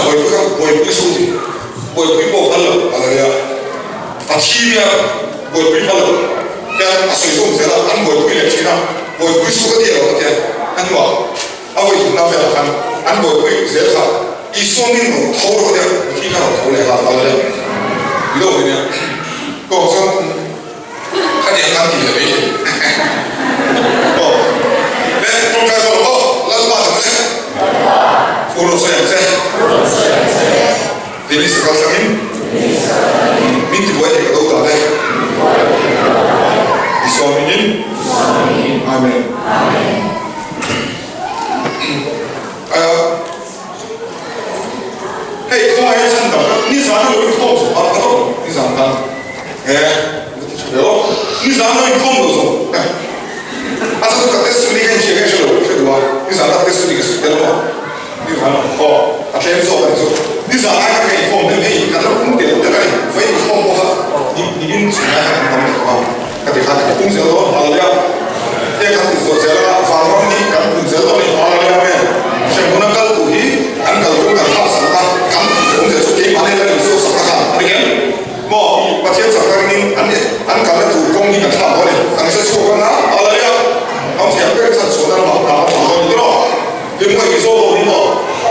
Buaipui kha buaipui suh ti, buaipui pawh phal lo a la ria. A thi nia buaipui phal lo hian a sawi zawm zel a, an buaipui leh thin a, buaipui suh ka ti lo ka ti a, a hnuah a vawi thumna velah khan an buaipui zel kha Isua min rawn tho rawh nia, mithi kha rawn tho leh nghal a la ria. Lo ni nia, kawng chuan Khatiang khan ti leh mai thei. Aw. Le, tawngtai zawk aw, Lalpa dang le. Thu rawn sawi ang che. Dennis a kal thlangin min ti buai thei ka do dan e. Isua mingin. Amen. Hei khawngaih a chhan dam nizan a lo inkhawm zawh a ka lo nizan khan he ka ti tha ve aw nizan lo inkhawm lo zawh a chhan chu ka testimony ka inhria nge hre lo hre duh a nizan a testimony ka sawi tel maw nizan aw a tlem zawk a ni chu nizan ai khan ka inkhawm hnem hei kan lo pung tel tel a ni vawi inkhawm pawh kha nimin chhun lai khan kan tam leh tawh a ka ti khan ka pung zel dawn hallelujah heng kan ti zawh zel a vanram hi kan pung zel dawn a ni hallelujah amen hremhmun a kal tur hi an kal tum kan thlak sak a kan pung zel chu keimahni la in zawh sak a khan a ni em maw Pathian chak ringin an an kalna tur kawng hi kan thlak dawn a ni kan hre chhuak anga hallelujah am thiam ber chan chhuahna lamah hna a thawk dawn a ni tiraw Hlimna i zawh dawn hi maw?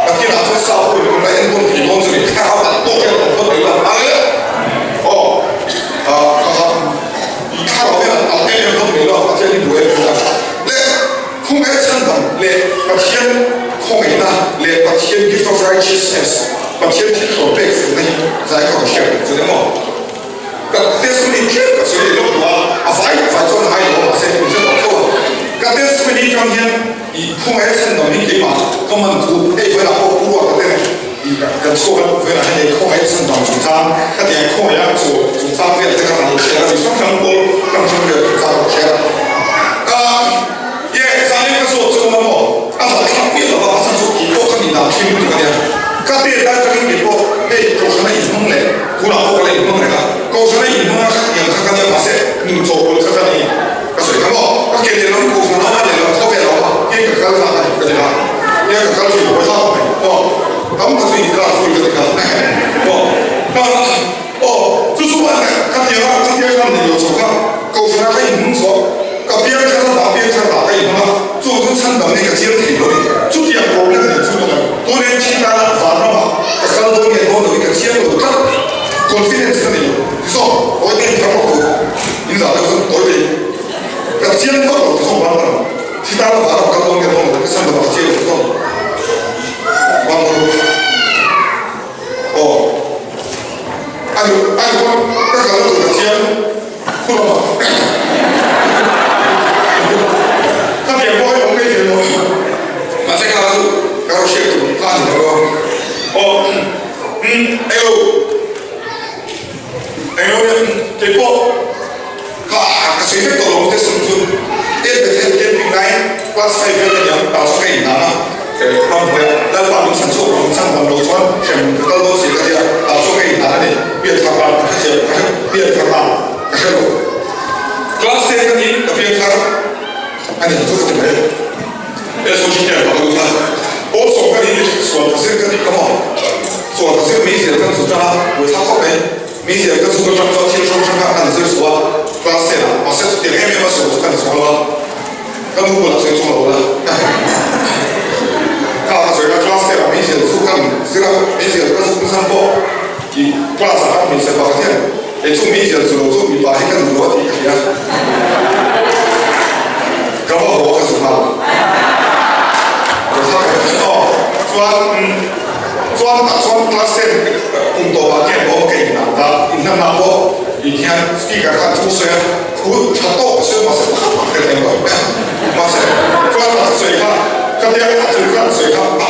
Nakinah chuan sa pawh in la enkawl thei dawn chu ni. Thlarau tak tawk hian awm phawt mai la. Hallelujah! Aw, ah, ka han i thlarau hian an al em em phawt mai la, Pathian hi duh em em a. Le, khawngaih chhandam leh Pathian khawngaihna leh Pathian gift of righteousness, Pathian thil thlawr pek felna hi zai ka rawn hriat duh chu ni maw? Ka testimony tlem ka sawi leh lawk duh a, a vai vai chuan a ngai lo a, mahse min hre tawh tho a. Ka testimony tang hian i khawngaih a chhan dam hi keimah ka man thu hei vawilah pawh pu ruat ka ten i kan chhuak a, vawilah hian hei khawngaih a chhan dam chungchang ka ti ang khawngaih a chaw chungchang vel te kha kan lo share a, mi hrang hrang pawl hrang hrang vel chungchang ka lo share a. Ka ye zanin ka zawt chu awm a maw? A zahthlak miah lo va, a chhan chu tih pawh ka nih dan thin lutuk a nia. Ka tet lai takin kei pawh hei Kohhrana inhmang leh tunah pawh ka la inhmang reng a, Kohhrana inhmang a hriat kha ka nia mahse nun chawhpawlh kha ka ni. Ka sawi kha maw? Ka ke lehlam Kohhran a awm a lehlam khawvel a awm a, tin ka kal kha a ni ka ti kha. Nia ka kal thin hawi hlak mai maw? Tam tak chu inkar fui ka ti kha maw? Ka aw chu chu a ka ti a, ka tia khan nei lo chho kha Kohhrana ka inhmang chhuak ka piang thar a dah piang thar dah ka inhmang a, chu chu chhandam hi ka chiang thei lo a ni. Chutiang problem nei chu ka nei. Tun en thi tana vanramah ka kal dawn nge dawn lo hi ka chiang lo tlat. Confidence ka nei lo. Tisaw, tawi te in thar vak tur. In zah deuh chuan tawi te ka chiang vak lo tisaw vanram thi tana vanram kal dawn nge dawn lo ka chhandam ah ka chiang lo tisaw vanram aw ani ani pawn ka kalna tur ka chiang. Khatiang pawh hi awm ngei thei lo. Mahse kha chu ka rawn hriat tur kha a ni lo a. Aw umm englo englo nia keipawh kha ka sawi vek tawh lo ang test chu en Bethel camping laiin class 5 vel ka niang tah chuan ka inhlan a ramhnuaiah Lalpa min chhan chhuak min chhan dam lo chuan hrem ka kal dawn si ka tia tah chuan ka inhlan a ni pianthar dan ka hre ka hre pianthar dan ka hre lo class 10 ka ni ka pianthar a ni chu ka ti mai SOG camp ah ka lut a pawl sawm ka ni sual ka zir ka tih ka maw sual ka zir meizial kan zu tan a buaithlak khawp mai meizial ka zu atang chuan thil hrang hrang kha kan zir suh a class 10 ah mahse chutiang em em a sual chu ka ni chuang lo a Ka nu bulah sawi chuang lo la. Kha ka sawi la class te ah meizial chu kan zir a, meizial ka zuk nasa pawh i class ah khan hmeichhe pakhat hian kei chu meizial chu lo chu mipa hi ka duh lo a tih ka hria. Ka va haw a ka zuk nghal. Ka thla ka hria aw. Chuan chuan tah chuan class ten kum tawpah khian awm a ka inhlan ta, inhlanna pawh i hian speaker khan thu sawi a. Thu tha tawk a sawi mahse pakhat pakhat ka thleng lo. Mahse chuan a sawi kha ka tia a thil kha a sawi kha a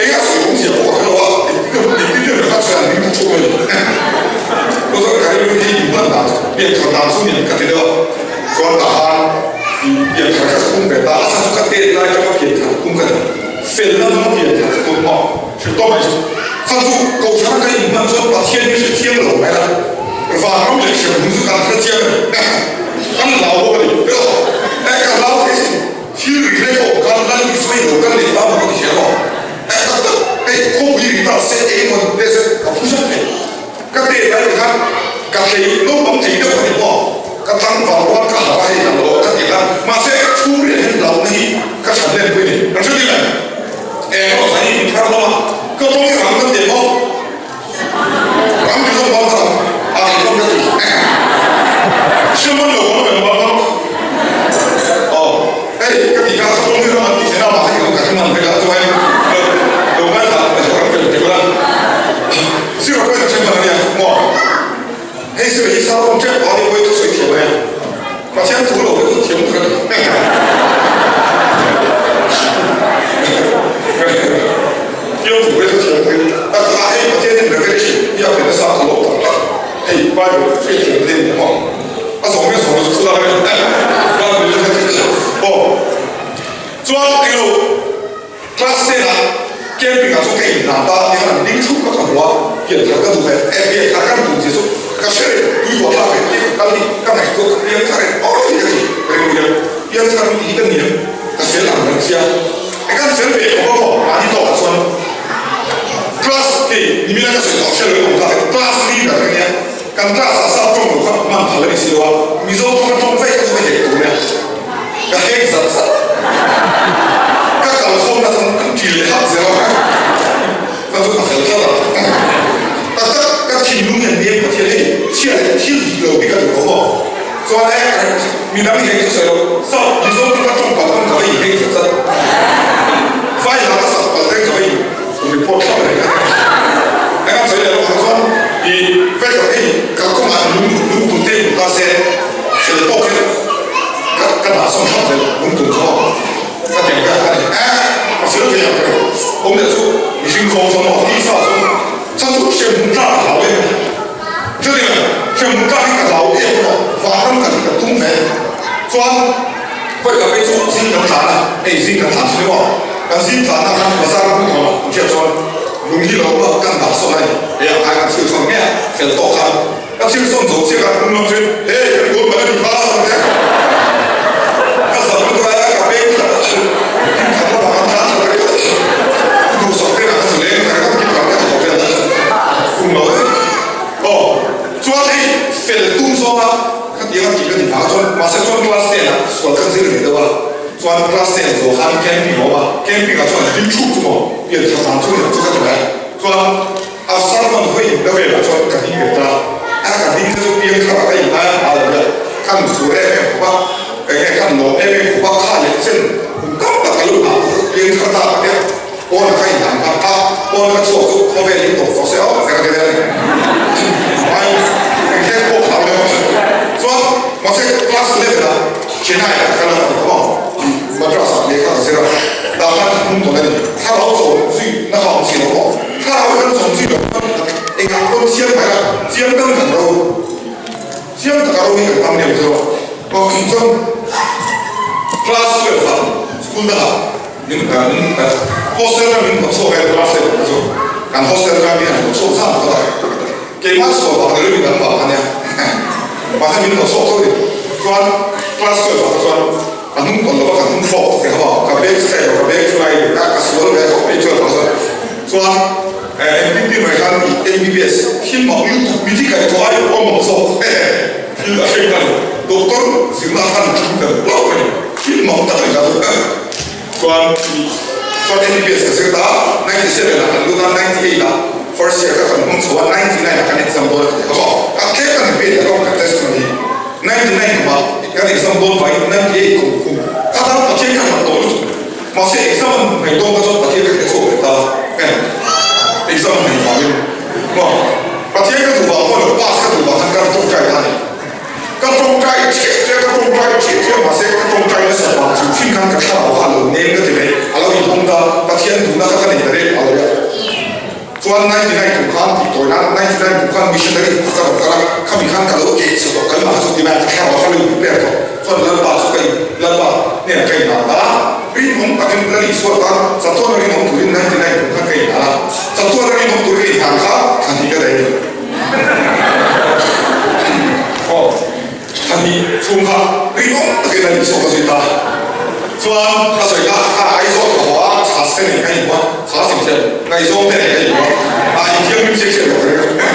eng a sawi awmzia pawh ka hre lo a engtin ber kha chuan min thu mai lo. Chu chuan ka rilru hi in hman dan pian thar dan chu nin ka ti deuh a chuan tah khan i pian thar kha ka tum ve ta a chhan chu ka tet lai atanga pian thar tum ka ni felna hmanga pian thar ka tum maw hre tawh mai chu chhan chu kohhrana ka inhman chuan Pathian hi hre thiam lo mai la. Vanram leh hremhmun chu kan hre chiang a ni. Kan hlau bawk a ni. Erawh, eh ka hlau thei sin. Thil ri hlei ho kan lan i sawi lo kan nei ta maw ka ti hria maw? Eh tak tak. Hei khawpui ri ta se eng emaw te se ka phu zet thei. Ka te lai ti khan ka hlei naupang thei deuh ka ni maw? Ka tlangval rual ka harh a hei ka lo ka ti khan mahse ka chhung riah hian hlauhna hi ka chhan len pui ni. Kan hre ding em? Eng emaw zan hi min thar hlawm a, ka tawng hi ram kan ti maw? Ram ti zawng bal ka ram a ri hlawm ka ti. Hre man lo ka awm em bal hlawm. Aw hei ka ti kha ka tawng hi ram an ti thei na mahse ka hre man vek a chuan lo ngaithla ram fel ti ula. Zira pawhin a then hman a nia maw? Hei zira hi sar awm tep a ni pawhin thusawi thiam a nia. Pathian thu lo hi chu thiam tak a ni. Thiam thu pawhin chu thiam tak a ni. Tak tak a hei Pathian in revelation hi a pe nasa a lo tak tak. Hei Bible hriat thiam te ni maw? A zawng nge zawng lo chu chulak a ni. Bible hi kha chu aw. Chuan englo. Class ten ah camping ah chuan ka inhlan ta a, tiang an ding thup ka ka hmu a, pian thar ka duh ve eh pian thar kan duh zia chu ka hre reng, tui tuah thlak ve tih ka kal hi ka ngaihtuah ka pian thar em aw hi ka ti reng reng, pian thar tih hi ka niam ka fel ang reng sia e kan fel ve khawp a maw mahni tawkah chuan class hei nimina ka sawi tawh hre lo awm ta ve class leader ka nia kan class ah sap tawng lo kha hman phal a ni si lo a mizo tawng a tawng vek ka chu ka hek tur nia. Ka hek zat zat. Ka kal khawm na chuan an ṭi leh hak zel a. Ka chu ka fel tlat a. Tak tak ka thinlung hian nem Pathian hei chhia leh thil dik lo hi ka duh lo maw. Chuan e midang i hek chu sawi lo sap Mizo chu ka ṭawng palh pawn ka va in hek zat zat. Vai hla ka sak palh reng ka va in report thlap reng a. Engam sawi leh lo ang chuan i vek hei kalkawngah lung lungtum te in ta se fel tawk hi Ka ka dah sawn thlap zel lung tum kha aw ka ti ang ka ka ni eh ka fel thei ang ka ni awm leh chu mihring khawng chuan aw tisa chu chhan chu hremhmun tlak ka hlau em a ni chutiang hremhmun tlak hi ka hlau em a vanram ka ka tum ve chuan khawi ka phei chu zing kan tlan a hei zing kan tlan thin emaw kan zing tlan na khan bazar hmun awm a an hriat chuan lung hi lo awm a kan dah sawn a ni hei ang khai kan chhil chhuak nge a fel tawk khan Ka thil sawn zo chiah a hnung lam chu hei kan goal man a ni kha a ti a. Ka zam lutuk a ka peng thla kim khat lamah khan tlan thla reng a. Duhsak te ka leng thla reng a kim khat ka thawk vel a kum lo e. Aw chuan hei fel tum zawng a khatiang a tih ka ni vang chuan mahse chuan class ten ah sual ka zir ve deuh a chuan class ten zawh khan camping a awm a camping ah chuan hlim thup chu maw pian thla vang chu ni ang chu ka ti mai chuan A sermon hawi in na velah chuan ka ding ve ta a, ka ding te chu piang thar ah ka in lai a hma lo nia, ka nu sur em em khawp a, eng nge ka lawm em em khawp a, kha leh chen kum tam tak ka lo nghah tawh chu piang thar ta ka tia, pawn ah ka in hlan kha a, pawn ka chhuak chu khawvel in tawp tawh se aw ka ti vel a ni, mai eng hlek pawh ka hlau lem a, chuan mahse class level ah Chennai ah ka kal a ka ti khawp ang, Madras ah lehkha ka zir a, tah khan ka hnung tawn a ni, thlarau chawm zui na kha awm si lo maw? Thlarau kan chawm zui loh chuan engah pawn chiang mai a, chiang dang kan ro, chiang taka ro hi kan tam lem zawk. Aw chuan class 12 ah school dangah min min hostel kha min hnawt chhuak a class 11 kha chu kan hostel kha mi an hnawt chhuak zan phawt a, keimah chhuah vang ni lo in an vang a nia mahse min hnawt chhuak tho ni. Chuan class 12 ah kha chuan a hnung tawn lova ka hnung thlawk te kha ka bag fly ka bag fly ka ka sual ve khawp mai chuan chuan engtin tin mai khan MBBS thil mak lutuk mi thi kai tawh ai awm ang zawk thil a hreng ta ni doctor zirna khan thu kan hlauh a ni thil mak tak a ni ta chuan chuan MBBS ka zir ta 97 ah kan lut a 98 ah first year ka kan hmang chho a 99 ah kan exam dawn a ka ti kha maw ka tlem ka ni ve ta ka testimony 99 kum ah kan exam dawn vangin 98 kum kum kha tan Pathian ka hlat tawh lutuk. Mahse exam an hmuh ngei dawn kha chuan Pathian ka hre chhuak leh ta em? Exam an hmuh vangin maw? Pathian ka duh vang pawh lo pass ka duh vang khan ka tawngtai ta a ni. Ka tawngtai chiah chiah ka tawngtai chiah chiah mahse ka tawngtai nasa vang chu hrim khan ka thlarau kha a lo nem ka ti mai a lo inhawng ta Pathian duhna kha ka nei ta reng a lo ria. Chuan 99 kum khan tih tawi nan 99 kum khan missionary ka rawn kal a, khami khan ka lo keh chhe tawh keimah kha chu ti mai a, ka thlarau kha lo in prepare tawh. Chuan Lalpa chu ka in Lalpa hnenah ka inhal ta a, rinawm takin Lal Isua tan chatuana rinawm turin 99 kum khan ka inhal a, chatuana rinawm tur ka inhal kha thla hnih ka daih a ni. Aw, thla hnih chhung kha rinawm takin Lal Isua ka zui ta. Chuan ka sawi kha kha Aizawl ka haw a. Chhas te nen ka inhmu a, chhas inthiam ngaihzawng te nen ka inhmu a, a inthianghlim chiah chiah lo ka ring a.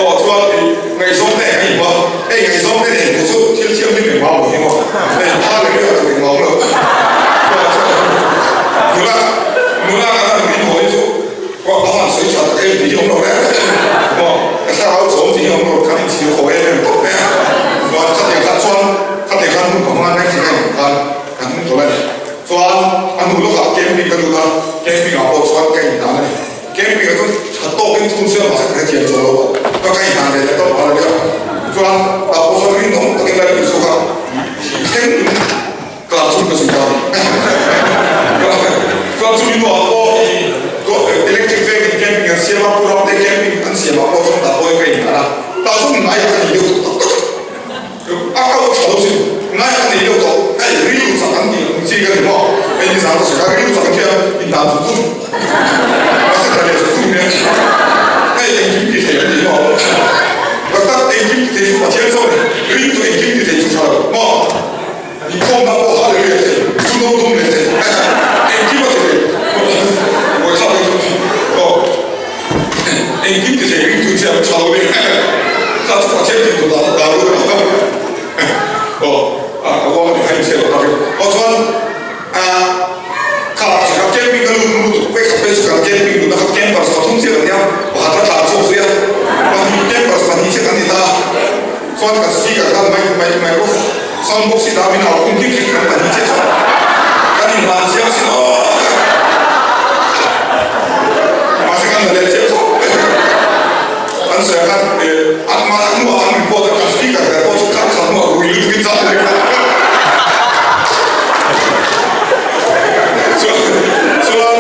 Aw chuan i ngaihzawng te nen ka inhmu a, hei ngaihzawng te nen inhmu chu thil thianghlim engmah awm lo hi maw? Hei phal leh riah tur engmah awm lo. Nula nula kan han inhmu hi chu aw a han sawi tha tak em tih hi awm lo reng reng maw? Ka thlarau chawm tih hi awm lo, kan inchhir haw em em tawp mai a. Chuan khatiang khan chuan khatiang khan hmun panga nai thing a inhmu khan kan hmu tawh a ni. Chuan a hnu lawkah camping ka lut a, camping ah pawh chuan ka inhnan a ni. Camping ah chuan tha tawkin thun siam mahse ka hrethiam chuang lo a, ka ka inhnan ve leh tawp a nia. Chuan tah pawh chuan rinawm takin Lal Isua kha thleng in tlan chhun ka zui ta a ni. Chuan chumi hnuah pawh i electric veng in camping an siam a, Pu Ramte camping an siam ah pawh chuan tah pawhin ka inhnan a, tah chuan ngaiah ka nei deuh tawh tak tak. A kal tha lo sin, ngai a nei deuh tawh, hei rilru chak an tih ang chi ka ni maw, hei ni zan ka sawi kha rilru chak an tia in dan zuk zuk, mahse tha leh zuk zuk nia, hei engkim ti thei an ti maw, tak tak engkim ti thei chu Pathian zawk a ni, rilru engkim ti thei chu tha lo maw, inkhawmna pawh ha leh leh thei, zu no dum leh thei, engkim a ti thei, buaithlak hi chu aw. Engkim ti thei ringtu chiah tha lo deuh kha chu Pathian tih duh dan dan ru a aw a uang a ni kha inchhiat lo takin aw chuan a kha kha camping ka lut lutuk vek kha phei chu kan camping luhna kha campers pathum chiah kan nia pakhat a tlan chhuak zui a pahnih campers pahnih chiah kan ni ta a chuan kan speaker khan mic mic microphone sound box hi dah min au khum hlik hlik kan pahnih chiah chuan kan inhlan chiang sin aw. Mahse kan la let chiah khawp mai. An sawi ang khan eh an mah hnuah an report a kan speaker ber pawh chu khat khat hnuah rui lutuk in zah leh kha. Chuan chuan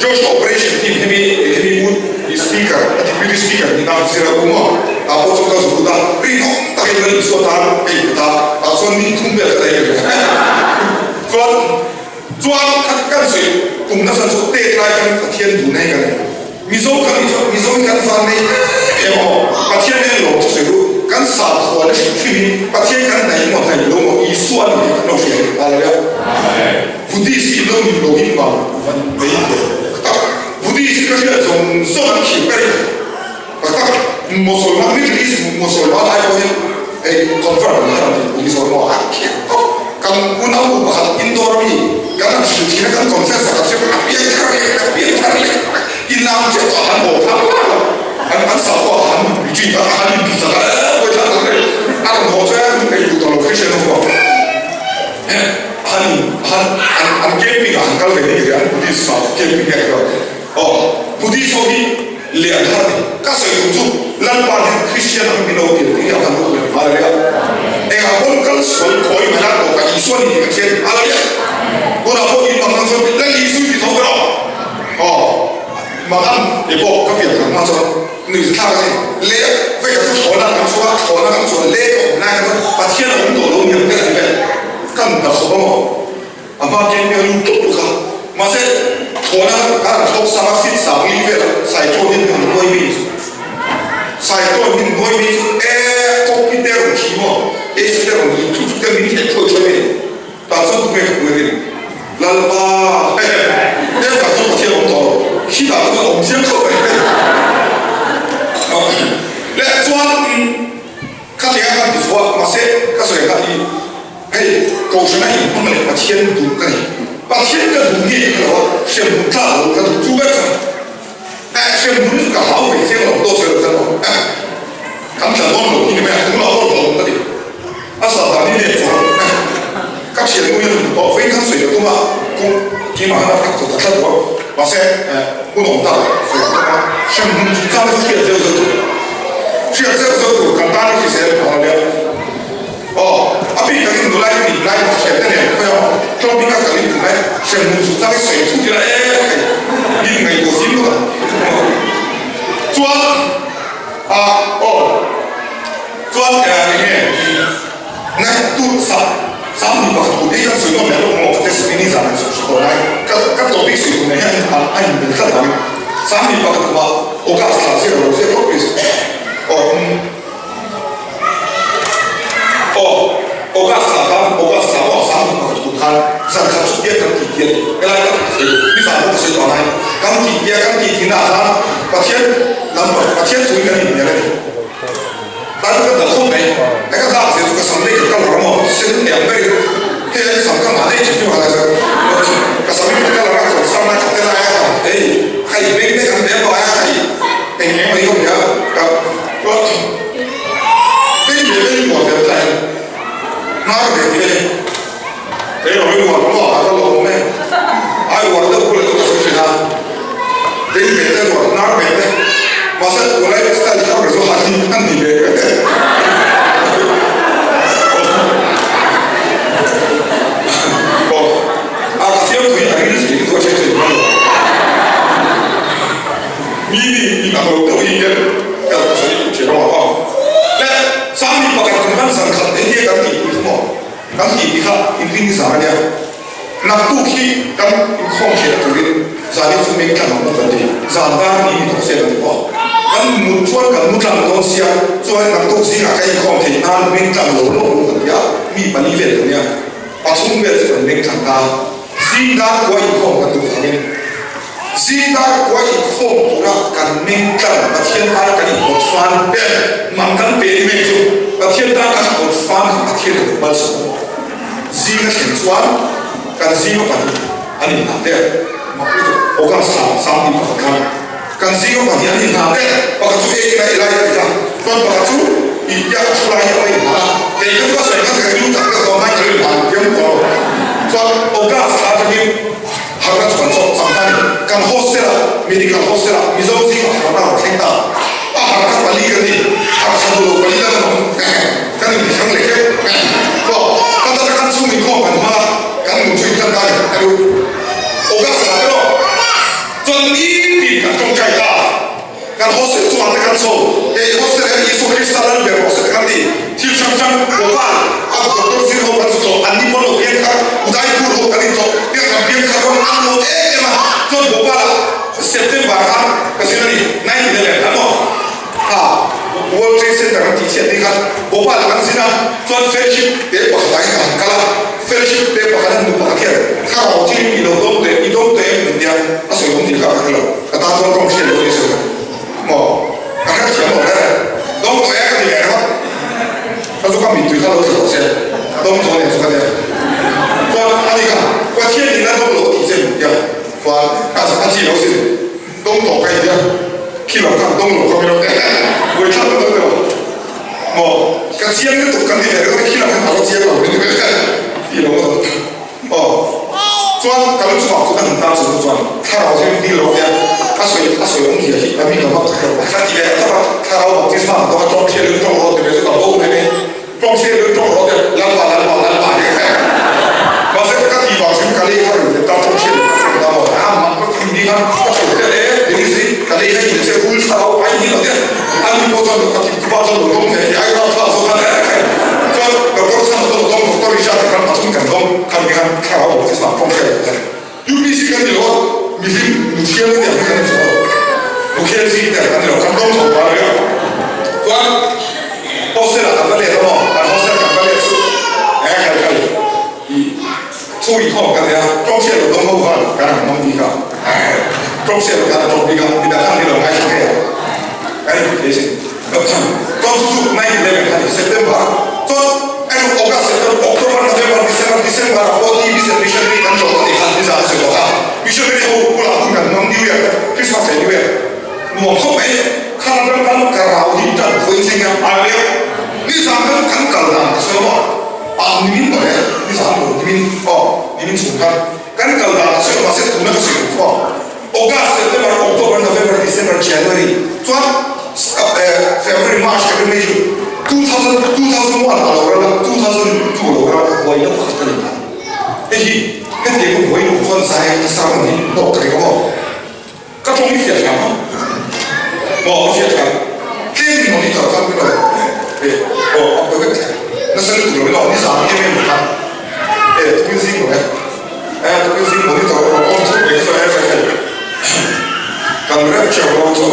Joshua operation team hemi hemi u speaker a deputy speaker ni na zira u maw tah pawh chu ka zut a rinawm takin Lal Isua tan ka inpet a tah chuan ni thum vel ka daih ve. Chuan chuan kha kan sawi kum nasa chu tet lai kan Pathian duh nei ka nei. Mizo kan nih chuan Mizo hi kan van nei em em aw. Pathian en lo chu sawi ru. Kan sakhua na hrim hrim in Pathian kan hnaih maw hnaih lo maw Isua ni tih kan lo hria hi Hallelujah. Buddhist hi lo nih lo hi van van nei ve tak tak. Buddhist hi ka hriat zawng zawng an thiam ka ring tak tak. Mosolman Middle East Mosolman ai pawhin hei convert an har an ti Buddhist ho maw an thiam tawp. Kan unau nu pakhat indoor ami kan han hrilh thin a kan confess a kan hrilh a pianthar leh a pianthar leh inang chiah tawh a han haw thak lak a an an sakhua a han retreat a han inti chak a eh pawi thak tak reng a rawn haw chuan a ei duh tawh lo Christian ho pawh eh han in han an an camping ah han kal ve ni kati an Buddhist sa camping nge ka aw Buddhist ho hi Lian thar ni. Ka sawi tum chu Lalpa hian Kristian ang min lo tir tih hi a van lut leh nghal a nia. Engah pawn kal sual khawi mai la tawh ka Isua ni tih ka thian nghal a nia. Tunah pawh in mang ang chuan Lal Isu i ti tho ber aw. Aw mang ang kei pawh ka pian thar hma chuan nuih thlak a sin. Le vei ka chu thlawhna kan chhuak a, thlawhna kan chuan le ka awm lai kha chuan Pathian a awm tawh lo niang ka ti vel. Kan la khawp a maw? A hma ken hmel lut tawp tuk a, mahse thlawhna a rawn thlawk sang a, feet 40 velah cyclone hian han nuai mai chu, cyclone hin nuai mai chu e cockpit te a rawn thi maw, AC te a rawn lut thut thut te min theh thuai thuai mai ni, tah chuan tunge ka buai rin Lalpa he he tah chuan Pathian awm tawh lo, khitah te chuan awm chiang khawp mai leh chuan Khatiang a kan ti chhuah mahse ka sawi kha hi hei kohhran a inhmang leh Pathian duh ka ni. Pathian ka duh nge ka lo a, hremhmun tlak lo ka duh chu vek chuan eh hremhmun chu ka hlau ve chiang lo dawt sawi lo chuan aw eh kan tla dawn lo hi ni mai a tunah pawh hlauhawm ka ti. A sat dan hi nep chuan eh ka thiannu hian duh tawh vei khan sawi ka tum a kum keimah hian a fak tawh ta tlat lo a mahse eh hun awm tak sawi ka tum a hremhmun chu chang chu hriat zeuh zeuh tur. Hriat zeuh zeuh tur kan tan a hrisel phah ania. Aw, a bik takin nulai min lai bawk hriat te nen khawi ang tlawm in a kal in tunlai hremhmun chung chang i sawi thut ila e hei min ngaihtuah fim ngawt ang. Chuan a aw chuan eng nge ngai tu sa sang mi pakhat kut ei kan sawi nawm leh lawk maw ka test ni zan an sawi tawh lai ka ka topic sawi tur nen hian a in bel tlat vangin sang mi pakhat kumah August thla ziak lo ziak lawk please aw um aw August thla khan August thla maw sang mi pakhat kut khan. tihnaah khan Pathian lam Pathian thuin kan inhnial a ni. Tan ka dah khawp mai. Ka ka dak zel chu ka sam lei ka colour a maw sen niang berin hei ka sam ka ngah daih thin chu ka ka sam hi ka colour a ka sam a ka te lai a ka hei ka i beng te kan beng pah a ka i eng eng mai ka hmu a ka beng ve beng muah ve tlai hnar ve tih a ni. Kei rawng i uar maw a va lawm e. Ai uar deuh bulah chu ka sawi thin a. Ding ve te uar hnar ve te. Mahse tunlai style thar ber chu han an ni ve ve te. Aw a ka fiamthui a ril thei chu a hre thei mai lo. Mi ni in ang lo deuh hi hian ka sawi thin a aw. Le Sangni pakhat kum kan zan khat eng nge kan tih pui chu maw? Kan tih ti kha inring zan a nia. Naktuk hi kan inkhawm hriat turin zanin chu meng tlang ang kan ti. Zan dar ni ni tawh se kan ti pawh. Kan mut chuan kan mu tlang dawn sia, chuan naktuk zingah kan inkhawm theih nan meng tlang lo lo lo kan ti a, mi pali vel kan nia. Pathum vel chu kan meng tlang ta. Zing dar kua inkhawm kan duh vangin zing dar kua inkhawm tura kan meng tlang Pathian tan kan inpawt fan ber mang kan pe ni mai chu Pathian tan kan pawt fan kha Pathian a lo malsawm maw? Zing a thlen chuan kan zinga pahnih an inhna der mak lutuk August thla 20 khan kan zinga pahnih an inhna der pakhat chu ei ila elai a ti kha chuan pakhat chu intia a thu lai hi a va inhna a kei kha chu ka sawi khan ka rilru tak tak tawh mai ka rilru han thiam tawh lo chuan August thla atangin Harna chu kan chawk chang ta ni. Kan hostel ah, medical hostel ah Mizo zingah harna a rawn thleng ta. A har kha pali kan ni. Har tha duh lo pali la kan awm. Kan inti hrang leh keuh. Aw, ka ta kan chhung inkhawm kan hmang a, kan mut chu intan ta ni. Ka duh. August ah te pawh chuan nitin kan tawngtai ta. Kan hostel chungah te kan chho. Hei hostel hian Isua Krista lal ber rawh se te kan ti. Thil hrang hrang Bhopal a doctor zir ho kan chu tlawh, an ni pawn lo piang thar, Udaipur ho kan intlawh piang kan piang thar rawn an lo em em a. Chuan Bhopal ah September khan ka zir a ni, 1911 khan maw? Ha, World Trade Center an tih chhiat ni khan Bhopal ah kan zin a, chuan fellowship te pakhat ah hian ka han kal a, fellowship te pakhat an nu pakhat hian thlarau thil i lo dawng teh, i dawng teh em min tia a sawi awm tih kha ka hre lo. Ka tan chuan tawng hriat loh ni sawi maw? Ka hre thiam lo hle. Dawng tawh e ka ti ve ringawt. Ka chu ka mittui kha lo tla tawh se, ka dawng tawh ania chu ka tia. Chuan ani kha Pathian in a dawng lo tih che min tia. Chuan ka a chi lo sin dawng tawh ka intia. Khi lo khan dawng lo kha min lo ti. Buaithlak ta deuh deuh maw? Ka chiang lutuk kan ti ve ringawt a, khi lo khan a lo chiang lo min ti ve. Khi lo a. Aw, chuan ka lu chungah kut a han tar chu chuan thlarau hi dil lo nia, a sawi a sawi awmzia hi a mi lo vak ka hre ka ti leh tawp a, thlarau baptisma ang tawk a tawng hriat lu tawng rawh ti ve chu ka bo mai mai, tawng hriat lu tawng rawh te Lalpa Lalpa Lalpa hi ka hre mahse ka ti vang hrim ka lei kha rawn ta tawng hriat lu ka hre ta maw a mak ka ti ni khan ka hre te le Denise ka lei kha in che hul thlarau ai ni lo te a ni pawh chuan ka ti tupa chuan lo dawng ve hi ai rau thla zawk khan chuan doctor chhan chu lo dawng doctor Richard te khan pathum kan dawng khan mi khan thlarau baptisma tawng hriat lo te UPC kan ni lo a mihlim muthial te ang hi kan ni tho lo mukherjee te ang kan ni lo kan dawng tho pa ria chuan hostel ah kan va let a maw kan hostel kan va let chu eh kal kal i thu inkhawm kan nei a tawng hriat lo dawng ho khan kan han hmang bik a tawng hriat lo khan a tawng bik a midang khan ni lo ngaithla ngei a kan inhmu thei sin. Chuan chu chu 9/11 kha ni September chuan eng August September October November December December ah pawh TBZ missionary kan tlawh ta tih kha nizan a sawi tawh kha missionary ho bulah hun kan hmang New Year Christmas leh New Year nuam khawp mai kha ram kan ka rau hi tan vawi thleng a ai leh nizan kha chu kan kal dan ka sawi maw ah nimin mawle nizan lo nimin aw nimin chhung khan kan kal dan ka sawi mahse tuna ka sawi tur chu aw August, September, October, November, December, January chuan February, March, April, May, June 2000, 2001 a lo ral a, 2002 a lo ral a, buaina pakhat ka nei ta. Hei hi hetiang ka buai loh chuan zai a sermon hi hlawk ka ring a maw? Ka tawng i fiah thiam ang maw? Ka fiah thiam tlem in monitor khan min rawn eh aw a buai vek thei nasa lutuk lo in aw nizan em em khan eh tukin zing lo e. Eh tukin zing monitor erawh awm thut mai chu eh hei kan rep cheu lo chu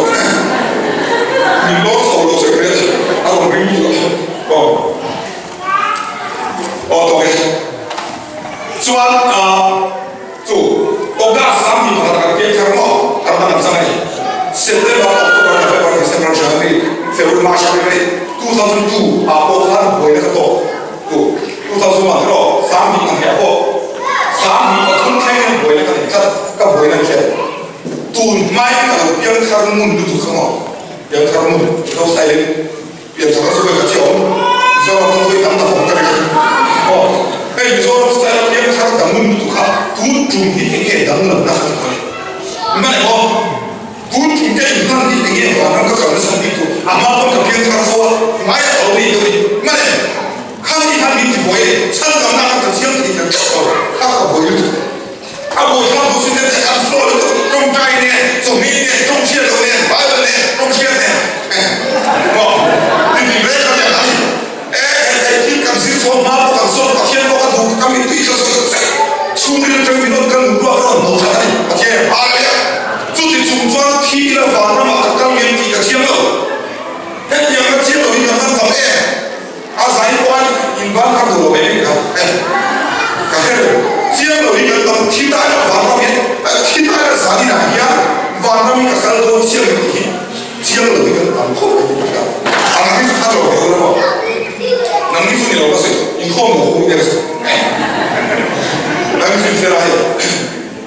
min lawr chho lo chu email a rawn ring duh a aw aw tawk e chuan ah chu August 31 kan piang thar maw kan hman ang chang a ni. thar ngun lutuk kha maw? Pianthar ngun, Mizo style in pianthar na chu ka chi awm, Mizoram chu hawi tam tak awm ka ring a maw? Hei Mizoram style a pianthar ta ngun lutuk kha tun tum hi eng nge danglamna ka ti khaw ni? Hman emaw? Tun tum te in hman hi eng nge vanram ka kal nasa bik tur a hma pawn ka pianthar fo a, hmaiah ka lo nei deuh a ni. Hman em? Khami khan min ti buai e, chhandamna kha ka thiam thei ta teuh lo, kha ka buai lutuk. A buaithlak duh sin te an flow lutuk, tawngtai nen, chawhmeh nen, tawngchhiat loh nen, Bible nen, tawngchhiat nen, maw ti ti reng kha a ni. E hei hei thil kan zir chhuak hma pawh kan zawt Pathian pawh ka duh ka mittui ka sawi vek chhungril atang min rawn kal luh ruak rawn hnawh that a ni Pathian Hallelujah chuti chung chuan thi ila vanramah ka kal ngem tih ka thiam lo hetiang ka chiang lo hi kan van tam em. A zai pawh a inban kha duh lo ve bik kha eh ka hre lo. Chiang lo hi kan tam thi ta ila vanram hian thi ta ila zan inah hian vanram hi ka kal dawn chiang lo tih hi chiang lo hi kan tam khawp mai tih ka hria. A nang hi chu kha lo ve ula maw? Nang hi chu ni lo ka sawi inkhawm lo ho nia ka sawi eh nang hi chu in fel a hei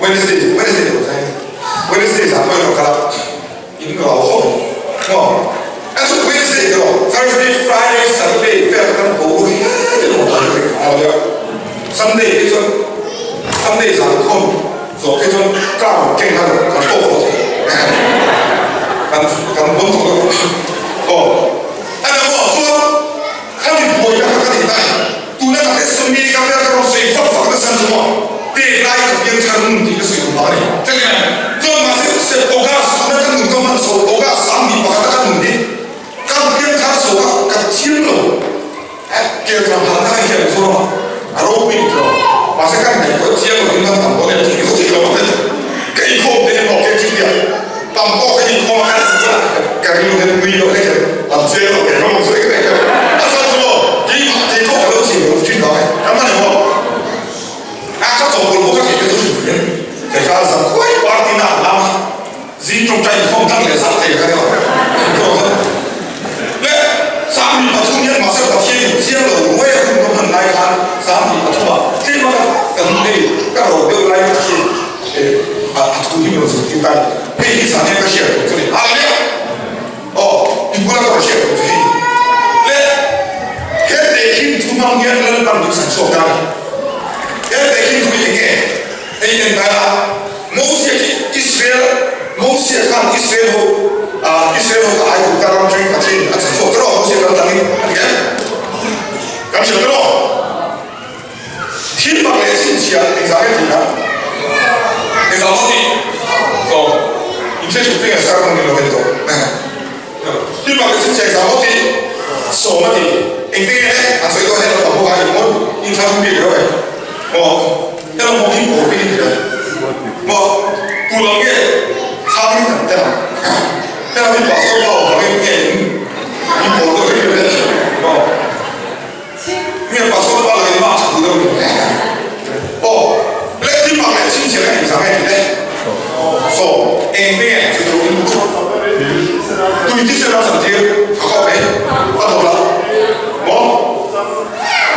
Wednesday Wednesday lo zai Wednesday zan pawh i lo kal a. In ka lo khawp mai maw? A chu Wednesday te rawh, Thursday, Friday, Saturday vel kan bo hian in awm dan reng a nia. Sunday te chuan Sunday zan khawm zawh te chuan car keng kha kan tawk haw thei kan kan hawn tawh lo aw. A ni maw? Chuan khami buaina kha ka nei ta e. Tuna ka testimony ka vel ka rawn sawi vak vak nasa chu maw pek lai ka piang thar nun tih ka sawi duh vang a ni. Chutiang chuan mahse se August tuna ka nun ka hman chho August 20 pakhata ka nun hi ka piang thar chho kha ka thiam lo kel thar hlan kha hian Mizoram ah a ropui ni tawh mahse kan ngaihtuah chiang lo in kan tam dawn em tih ka thei lo ang ka inkhawm te hian maw ke chutia tam tawk ka inkhawm a ka rilru hian nui lo hlek hian an chiang lo ve hlawm ang chu eng eng a chuan chu maw keimah keipawh ka lo chim lo thin vang e kan hman emaw a ka chawhpawlh bawk a kei ka chu hrim hrim kei ka zan khuai party na an lam a zing tawngtai inkhawm tlang leh zah thei ka ni lo le 23 hian mahse Pathian in chiang lo ruai a hun ka hman lai khan 23 ah tlem a ka hei ka ro deuh lai Pathian a thu hi min rawn zirtir ta a ni. Hei hi zan hian ka hriat tur chu a ni. Hallelujah! Aw, i bula ka rawn hriat tur chu hei ni. Le, he tehkhin thu hmang hian Lalpan min chhan chhuak ta a ni. He tehkhin thu hi eng nge? Hei en ta ila, Mosia khi Israel, Mosia khan Israel ho, ah, Israel ho kha Aigupta ram atangin Pathianin a chhan chhuak ta rawh, Mosia kal dangin a ti em? Kan hria ta rawh. Thil mak leh chhinchhiah engzah nge tih kha? Engzah maw tih? Zawng inhre thuk te nge sermon ni lo en tawh. Thil mak leh chhinchhiah engzah maw tih? Sawm a ti. Engte nge le? An sawi tawh a hei lo tam bawk a in mawi in thla thung bik reuh e. Maw? Hei lo maw in pawl bik in ti reuh. Maw? Tu lam nge chhang in kan tel ang? Hei lo hi pastor pa awm vangin nge in in pawl deuh reng reng e. Maw? Nge pastor pa leh mah tha deuh ni aw leh thil mak leh chhinchhiah ka engzah nge tih te so eng te nge chu deuh in tui thisen a chan tir tha khawp mai a dawt la maw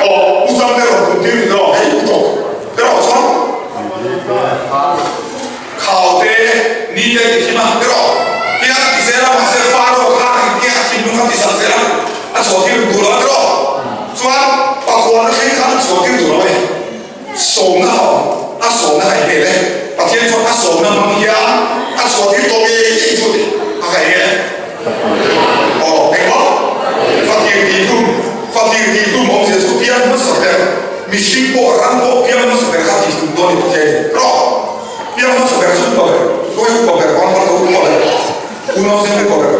aw u chang te rawn kun tir ni tawh hei u tawk te rawh chuan Khau te ni te ti thim a ti rawh. Tia ti zel a mahse Faro khan engtia a thinlung kha ti sak zel a, a chhuahtir duh lo a ti rawh. Chuan pakhuan a thleng khan a chhuahtir duh lo a ni. Sawmna a awm, a sawmna kha eng nge le? Pathian chuan a sawmna hmang hian a chhuahtir tawh ngei ngei chu a ti. A kha eng nge? Aw, engmaw? Fatir tih hlum, fatir tih hlum awmzia chu piang hmasa ber, mihring pawh ram pawh piang hmasa ber kha tih hlum dawn ni Pathian in. Rawh! Piang hmasa ber chu upa ber, tuai upa ber, vanpar tho upa ber, unau zeng upa ber.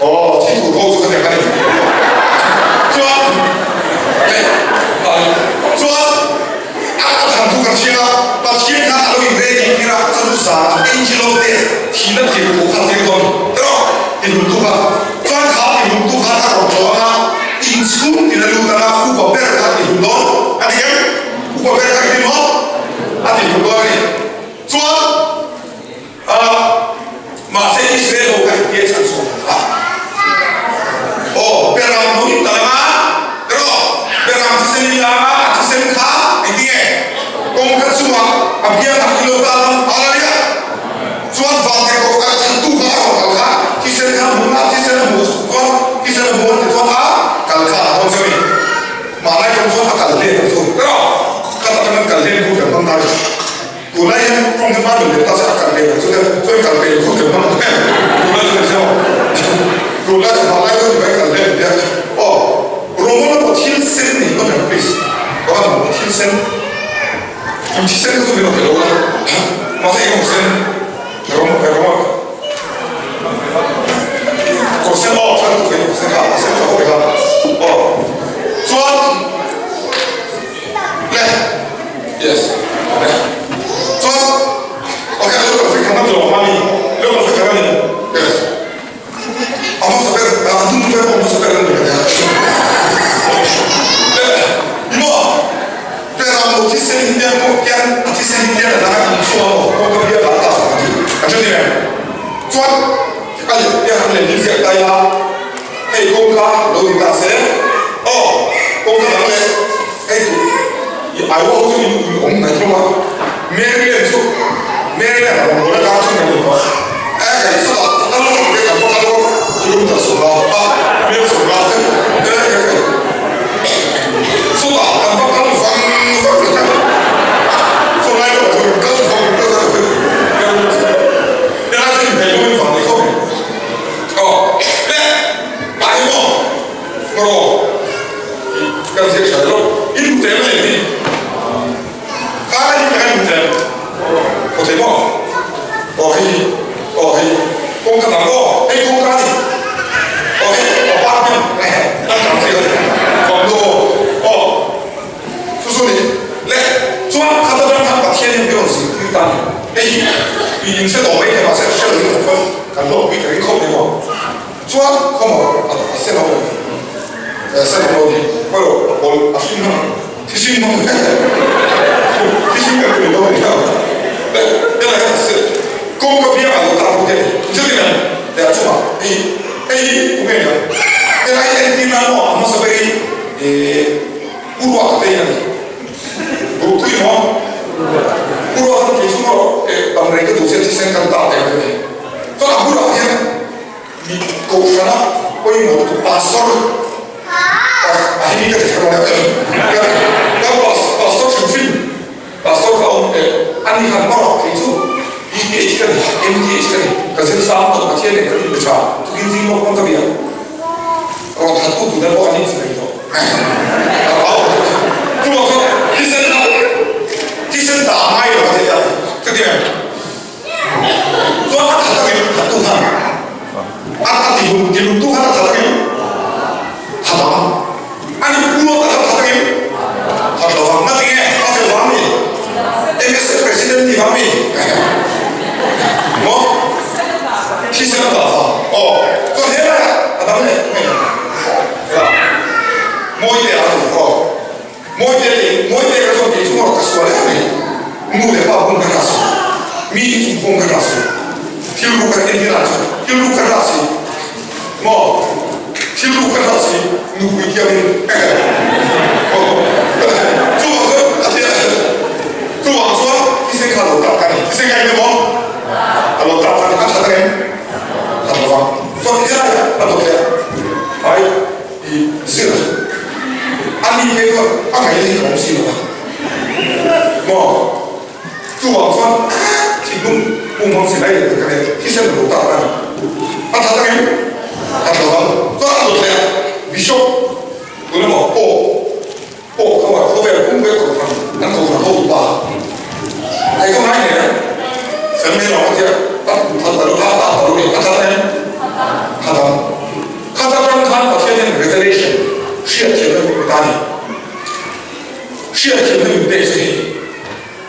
Aw, thi tur ho chu ka nek a ni. Chuan, leh, chuan, a a than thu kan hria a, Pathian khan a lo in ready tir a, chuan chu zan ah angel of death, thihna thil pawh kha a tir dawn a ni. Erawh, ti hlumtu kha. Chuan kha ti hlumtu khan a rawn tlawh ang a, inchhung tin a lut ang a, upa ber kha a ti hlum dawn a ni em? Upa ber kha i ti maw? A ti hlum dawn a ni. Chuan, ah, mahse Israel ho kha engtia chhan chhuak ang kha? Aw, Beram ho in tal anga, erawh Beram thisen in la anga, a thisen kha engtinge? Kawngka chungah a biangah i lo tal ang, Hallelujah! Chuan vantirhkoh a chhantu kha. chuan kal peih khawp tel hmang ang em? Tunlai chu ni se aw. Tunlai chu hmanlai chuan tibai kal hle nia. Aw, Rawngbawl emaw thil sen nei awm em please? Ka van hmu thil sen. Kum thi sen kha chu min rawn pe lo la. Mahse eng emaw sen rawng rawng kawr sen aw tha lutuk kawr sen kha a sen tha khawp e kha. Aw chuan le yes le chuan ok lo kal fek khan a ti lo mami lo kal fek khan a ni yes. A hmasa ber, a hnung ber pawh hmasa ber an ni ka tia. Ni maw? Beram lo thisen hi pian pawh pian, a thisen hi pian a dang a inchhuah maw? Kawngka bia lah ta a ti. Kan hre ni em? Chuan a leh pian han leh ziak ta ila, hei kawngka lo ni ta se, aw kawngka dang leh hei chu i aiawh chu in awm mai hlawm a, Maryland chu Maryland rawngbawlna tang chu kan ni tawh. Aw hei aw hei kawngka dang aw hei kawngka a ni aw hei apartment a tam thei a ni bungalow aw aw chu chu ni le chuan khat atang khan Pathian hian min rawn zirtir ta a ni hei hi mi in hre tawh mai thei mahse hre lo in khaw kan hlawkpui ka ring khawp mai maw chuan khaw maw a sen ho a sen ho ni khaw lo a pawl a hring hmang Thihring hmang thihring kan ni dawn nia. Helai hian kawngka biangah lo tar bawk e. Chuti mai leh a chungah hei hei hi tunge nia? Helai entir nan maw a hmasa ber hi Pu Ruata te in a ni. Duhtui maw? Pu Ruata kei chu maw damrei ka duh che thisen kan tar teh ang ka ti. Chuan a bulah hian Mi kohhrana pawimawh lutuk pastor a hemi ka ti kher lo ka ka pastor hrim hrim pastor ka awm eh ani khan hmar thei chu BPH ka ni MTH ka ni ka zir sang tawh Pathian leh ka rin tha tukin zing lawk pawn ka bia rawn that tu tuna pawh an inchhe thei tawh chuvang chuan thisen kha thisen dah ngai lo ka ti a ka ti em. Chuan a that angin that tu khan a a ti lung ti lung tu khan a that angin that ang. Ani pu a that that angin that lo vang. Nati nge a fel vang mi? MSF president ni vang mi? Maw? Thisen a dah vang. Aw. Chuan he laiah a dang leh mai. Hela Mawite a tu aw. Mawite leh Mawite ka chuan kei chu maw ka sual em mai. Nu leh pa bung ka hra si. Mi i chung pawng ka hra si. Thil ru ka en hian ah chuan thil ru ka hra si. Maw? Thil ru ka hra si nupui thiam in Chuvang chuan a thil chuvang chuan thisen kha a lo tap ka ni. Thisen kha eng emaw a lo tap ka ni. A that em? That lovang. Chuan helai a dawt leh a. Ai. I zir a ni phei chuan a ngaihna hi ka awm si lo a maw? Chuvang chuan thinlung pumhmang si mai leh ka nei thisen lo tak a ni. A tha takin a tha vang chuan a dawt leh a Bishop tuna maw Pope Pope kha maw khawvel pumpuia kohhran an kohhran hotu pa hei ka ngai nen fel mai lo a tia a tha ta lo a ta ta lo ni a tha takin tha vang. Kha ta tang khan Pathian hian revelation, hriatthiamna min pe ta a ni. Hriatthiamna min pek chu hei,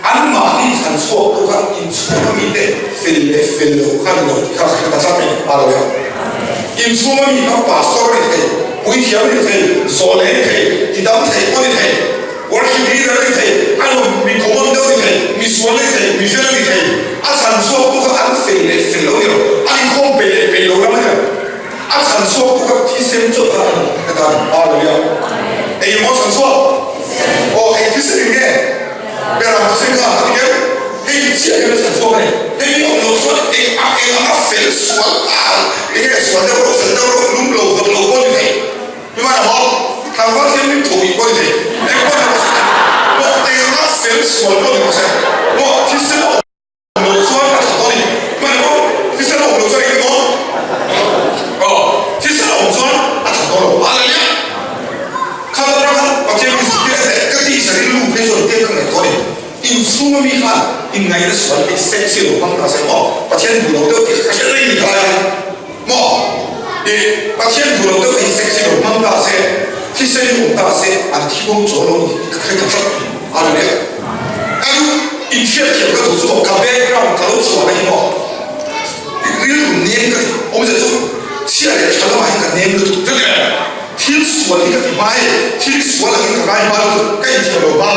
anmahni thlan chhuak tu kha inchhunga mite fel leh fel lo kha ni lo tih kha ka hre ta tlat mai a ni. Hallelujah. Inchhunga mi kha pastor a ni thei, puithiam a ni thei, zawleh a ni thei, tidam thei pawh a ni thei, worship leader a ni thei, a lo mi common deuh a ni thei, mi sual a ni thei, mi fel a ni thei. A thlan chhuak tu kha an fel leh fel lo a ni lo, a inkhawm peih leh peih lo lam a ni lo. A chhan chhuak tu kha thisen chawlh kha a ni ka tan Hallelujah Eng emaw chhan chhuak aw eng thisen in nge beram thisen kha a ti keu hei hi chiah hian a chhan chhuak a ni hei hi awm loh chuan eng a eng anga fel sual a eng nge sual deuh rawh fel deuh rawh lum lo vawt lo pawh ni thei mi man a maw tlangval thiam min tho ih pawh ni thei eng pawh ni rawh se maw eng anga fel sual pawh ni rawh se maw thisen awm loh chuan a tha tawh a ni man a maw. Pathian duh lo deuh tih ka hre reng ni kha lai maw? Ih, Pathian duh lo deuh hi sex hi lo hmang ta se, thisen hi awm ta se, an thi bo chaw lo ni ka hre ta tlat mai a ni leh. Ka duh inhriatthiam ka duh chu maw ka background ka lo chhuahna hi maw rilru nem ka ti awmzia chu chhia leh tha lamah hian ka nem lutuk vek e. Thil sual hi ka ti hma e, thil sual angin ka ngai hma lutuk ka inthiam lo hma.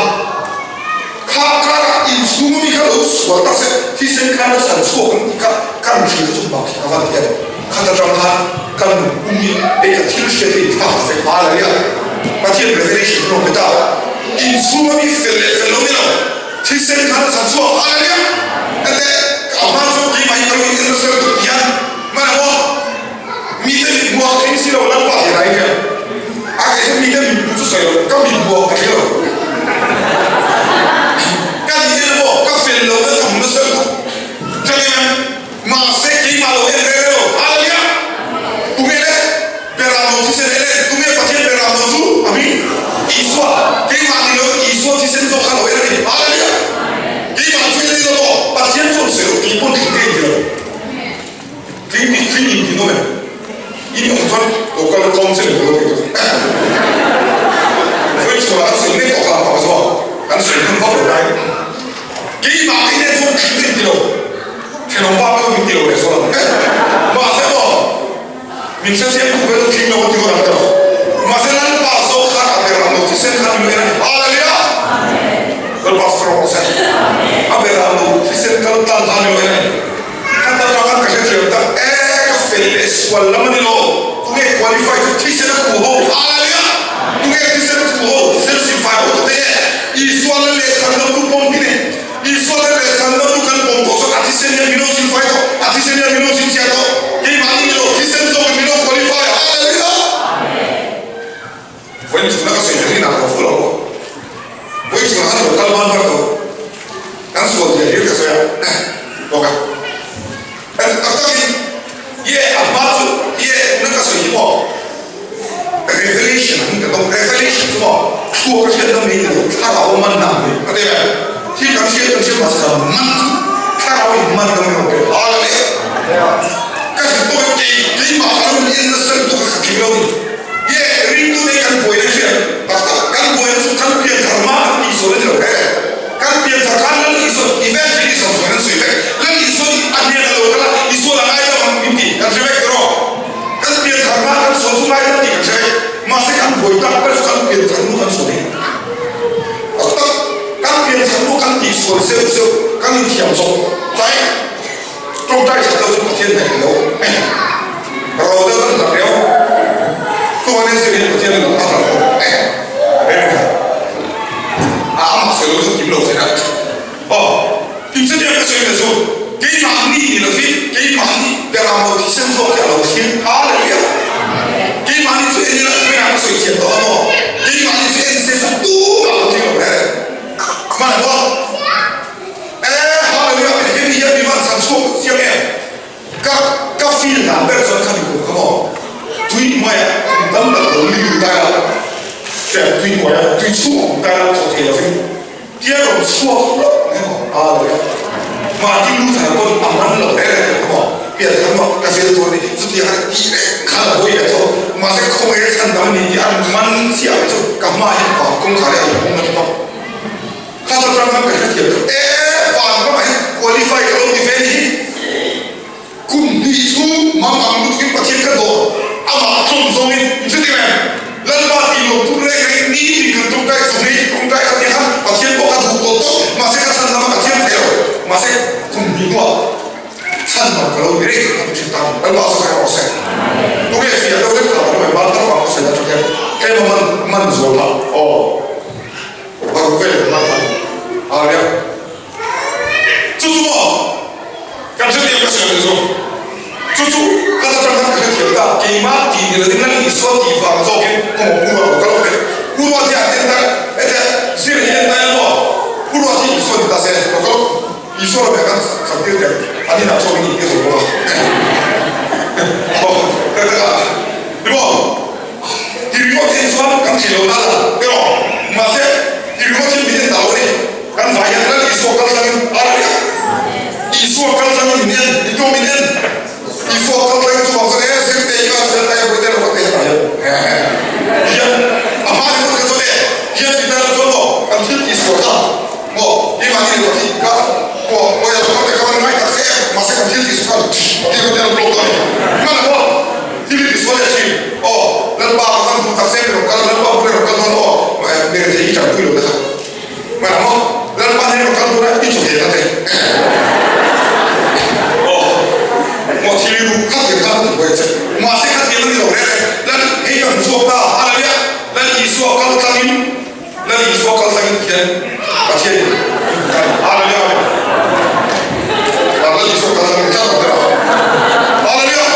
Kha karah inchhung ami kha lo sual tak se, thisen khan a chhan chhuak ang tih kha kan hria chu mak hi a van ti a ni. Khat atang khan ka nun pum hi hei ka thil hriat hi inthlak ta vek hma la nia. Pathian revelation min rawn pe ta. Inchhung ami fel leh fel lo ni lo, thisen khan a chhan chhuak hma la nia. Ente ka hma chu keimah hi ka lo in en nasa lutuk ti hian hman ang aw. Mite mit hmuh a thleng si lo Lalpa hi rai hian a kei chu mite mit hmuh chu sawi lo ka mit hmuh ka thleng lo ka nih en maw ka fel lo na ka hmu nasa lutuk chuan em mahse keimah lo en reng reng lo Hallelujah tunge le Beram lo thisen en en tunge Pathian Beram lo chu a hming Isua keimah ni lo Isua thisen zawk kha lo en a ni Hallelujah keimah chu en ni lo maw Pathian chuan sawi lo keipawn thleng ka inti lo. Tui mi tui in ti nawm em? In awm chuan lo kal tlawm che lo ti chu. Vawi chhuah an sawi mek tawh kha ang zawk an sawi hman vak lo lai. Keimah hi nen chuan tui ka inti lo. Thenawm pa pawh min ti lo leh zawk ang. Mahse maw min hrethiam tu vel tling lo a ti ngawt ang tawh. Mahse Lalpa zawk khan a ber ang lo thisen khan min lo en a ni. Hallelujah! Lalpa strong rawh se. A ber ang lo thisen kal tlang khan min lo en a ni. Ka ta tang a ka hrethiam tak e, ka fel leh sual lam a ni lo, tunge qualify chu thisen a khuh ho, Hallelujah! Tunge thisen a khuh ho, thisen simfai ho ta te e, Isua la leh chhan lam chu pawm hi ni, Isua la leh chhan lam chu kan pawm tawh chuan a thisen hian min lo simfai tawh, a thisen hian min lo chhinchhiah tawh, keimahni ni lo, thisen zawkin min lo qualify, Hallelujah! Vawiin chhuna ka sawi ber hi nang lo fu lo maw? Vawiin chhuna khan lo kal ban var tawh. Kan sual zia hlir ka sawi a, bawk a. Tak takin, ye a hma chu ye tuna ka sawi hi maw? Revelation ang ka dawng, revelation chu maw thluak a hriatna mai ni lo, thlarau a manna ang mai a ti em? Thil kan hriat kan hriat mahse kan man chu thlarau in man na mai awm ve. Hallelujah! Ka hrilh tawk e, kei keimah kha lo in en nasa lutuk a ka tling lo ni. Nge ringtu nei kan buaina hriat tak tak kan buaina chu kan pianthar hma kan tih sual a ni lo he. Kan pianthar khan Lal Isua evangelism sawi nan sawi vek. Lal Isua nih a hnen a lo kal a, Isua la ngai deuh ang min ti kan hre vek tiraw. Kan pianthar hma kan sual chu ngai deuh tih kan hre vek. Mahse kan buai tak ber chu kan pianthar hnu kan sual hi. Tak tak kan pianthar hnu kan tih sual zeuh zeuh kan inthiam zawk tlai. Tawngtai that lo chu Pathian hnaih lo ro deuh an hlat riau. Chuan in zir hi Pathian lam a hlat lo reng kha. A amah sawi lo chu kim lo thei a. Aw, tin chutiang ka sawi ve chu keimahni ni lovin keimahni beram lo thisen zawk hi a lo thlir hallelujah. Keimahni chu en ila sawi ang ka sawi thiam tawh a maw? Keimahni chu en se chu tumah lo thlir lo reng. Hmanah pawh. Eh hallelujah hemi hian mi van chhan chhuak chiang em ka ka feel dan ber chuan kha mi kum kha maw tui hnuaiah kum tam tak lo lir dai a tlem tui hnuaiah tui chhung awm dai a thaw thei lovin tia rawn chhuak hlawk mai maw hallelujah mahni lu thar pawn a man lo reng reng kha maw pian thar maw ka zel tur a ni chutiang a tih reng khan a buai ve tho mahse khawngaih chhan dang a ni tih an man chiah mai chu ka hmaah hian van kawngkhar hi a lo hawng a ni bawk. Kha chu atang khan ka hrethiam deuh e, van ramah hian qualify ka lo ti ve ni hi. Kum hnih chhung mang ang lutukin Pathian ka dawr, amah tlawm zawngin in hre tir em? Lalpa tih lo tum reng reng ni tin kan tawngtai chawhmei tawngtai kha tia khan Pathian pawh ka duh tawh tawp, mahse ka chhan lama ka thiam thei lo, mahse kum hnih hnuah chhan lam ka lo ni reng ka ti thin ta ni. Lalpa chu sawi rawh se. Tunge fiah deuh hlek thla ka tum em? Van thar vang ka sawi na atang hian tlem a man man zual phah aw. A ru vel hman hman a ria. Chu chu maw kan hrethiam ka sawi chu. Chu chu ka ta tang khan ka hrethiam ta. Keimah tih ni lovin Lal Isua tih vang zawkin ka maw Pu Ruat lo kal awm e. Pu Ruat hi an en ta hete zir hi en ta em maw? Pu Ruat hi Isua ni ta se lo kal Isua ram hian kan chhan tir teh an inah chuan min intir zo bawk a. Aw ka ta ka ni maw? Ti ringawt hi chuan kan thei lo nal a, erawh mahse ti ringawt hian min en ta lo a ni. Kan vai hian Lal Isua kal tlangin a reh a, Isua kal tlangin min en ni tawh. Maw thil i duh kha tiang khan ka ti buai che. Mahse kha tiang a ni lo reng e. Lal hei ka hmu chhuak ta, Hallelujah! Lal Isua kal tlangin, Lal Isua kal tlangin hian Pathian in min hmu ta a ni. Hallelujah! Amen. Lal Isua kal tlangin tlat ang ber a. Hallelujah!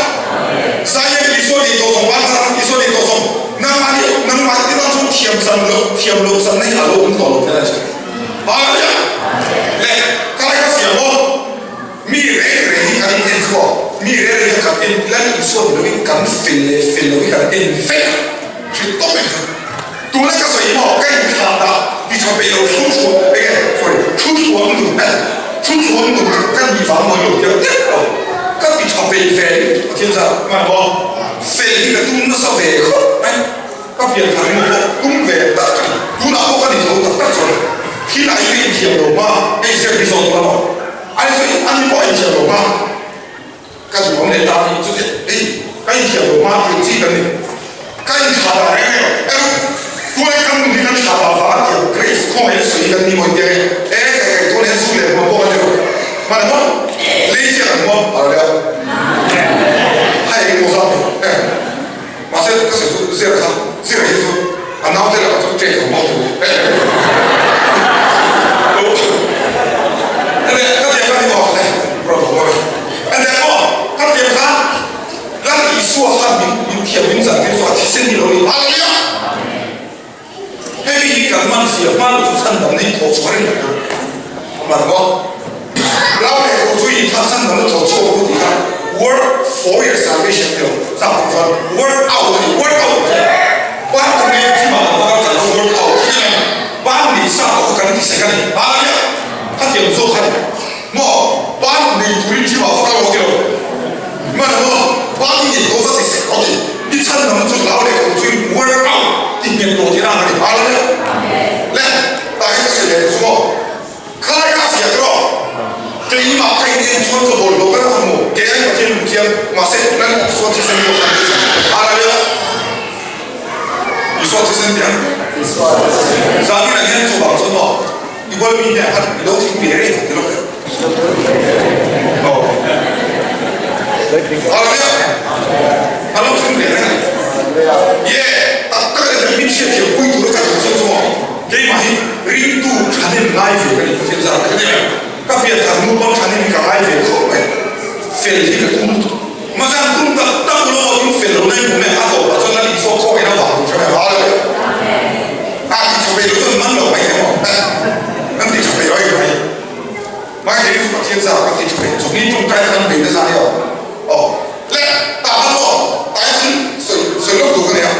Zaiin Isua nih tawh zawng, van thar Isua nih tawh zawng, nangmah nih nangmah i tan chuan thiam chan loh, thiam loh chan na hi a lo awm tawh lo hian a che. Hallelujah! Le, ka lai ka siam aw. Mi reng reng hi kan in en chhuak, mi reng reng hi kan en Lal Isua ni loin kan fel leh fel lo hi kan en vek a, hrilh tawp em chu. Tuna ka sawi maw ka inthlah dah ti tha peih lo thu chhuah eng nge sorry thu chhuah ang dun eh thu chhuah ang dun ka nih vang mawi lo tiang tep lo ka ti tha peih ve Pathian zah hman maw fel hi ka tum nasa ve khawp mai. Ka pian thar ringawt pawh tum ve tak ka ni. Tunah pawh ka ni tho tak tak chuan thil a in inthiam lo hma hei ziak hi zawt dawn a ani chu ani pawh a inthiam lo hma ka duhawm leh ta ni chu hei ka inthiam lo hma tih chi kan ni ka inthlah dah reng reng erawh tunai kan nun hi kan thlah dah vang a tiang grace khawngaih a sawi hi kan ni mawi tiang e e kai kai tunai a zu leh hma pawh a ni lo hman maw lei chiah kan hmuam a lo leh a hei engemaw zat ni e. Mahse ka sawi chu zir kha zir hi chu a naute lakah chuan ṭek lo bawk tur e. Ene ka tiang kha ni maw le rawn haw e. Ene maw ka tiang kha Lal Isua khan min min thiam min zan tir chu a thisen ni lo ni. Hallelujah! Hemi hi kan man zia hma lo chu chhan dam na in thawh chhuah reng lo tur a man maw? Lau leh ko chu in kha chhan dam na thawh chhuak ru tih kha work for your salvation ti lo chang pawh chuan work out a ni work out tih ban ka nge gym ah kan va kal kan lo work out tih a ni ban nei sa pawh kha kan ti sek a ni hallelujah khatiang zawk kha ni maw ban nei turin gym ah va kal rawh ti lo Man maw ban i nei tawh va ti sek rawh ti. I chhan lam chu hlau leh ko chu in work out ti hmel tawh tih rang a ni. Hallelujah. Le tah hian ka sawi leh chu maw khalai kha a fiah tawh rawh. Keimah ka in en chuan ka bawl lo ber ang maw kei ai Pathian lung thiam mahse Lal Isua thisen pawh khan ka chhan. Hallelujah. Isua thisen tih ang. Zanin ah hian chuvang chuan maw i bual mi hneh khan i lo thing ve reng ang ti lawk teh. A lo thleng ve reng a ni. Ye, tak tak a ni, min hriatthiam pui tura ka duh chuan chu maw, keimah hi ringtu thahnem ngai ve ka ni, Pathian zar ka ni mai. Ka pianthar hnu pawn thahnem hi ka ngai ve khawp mai. Fel hi ka tum lutuk. Mahse an tum tak tak lo a, in fel lo na in hmu mai, a tawpah chuan Lal Isua khawngaihna vang tur hre mai a, Hallelujah. A ti tha ve lo chuan man lo mai thei maw? An ti tha ve lo ai mai. Mai thei chu Pathian zar ka ti tha ve chu ni tawngtai khan bei nasa nia aw le tah khan maw tai thil sawi sawi lawk tur ka nei a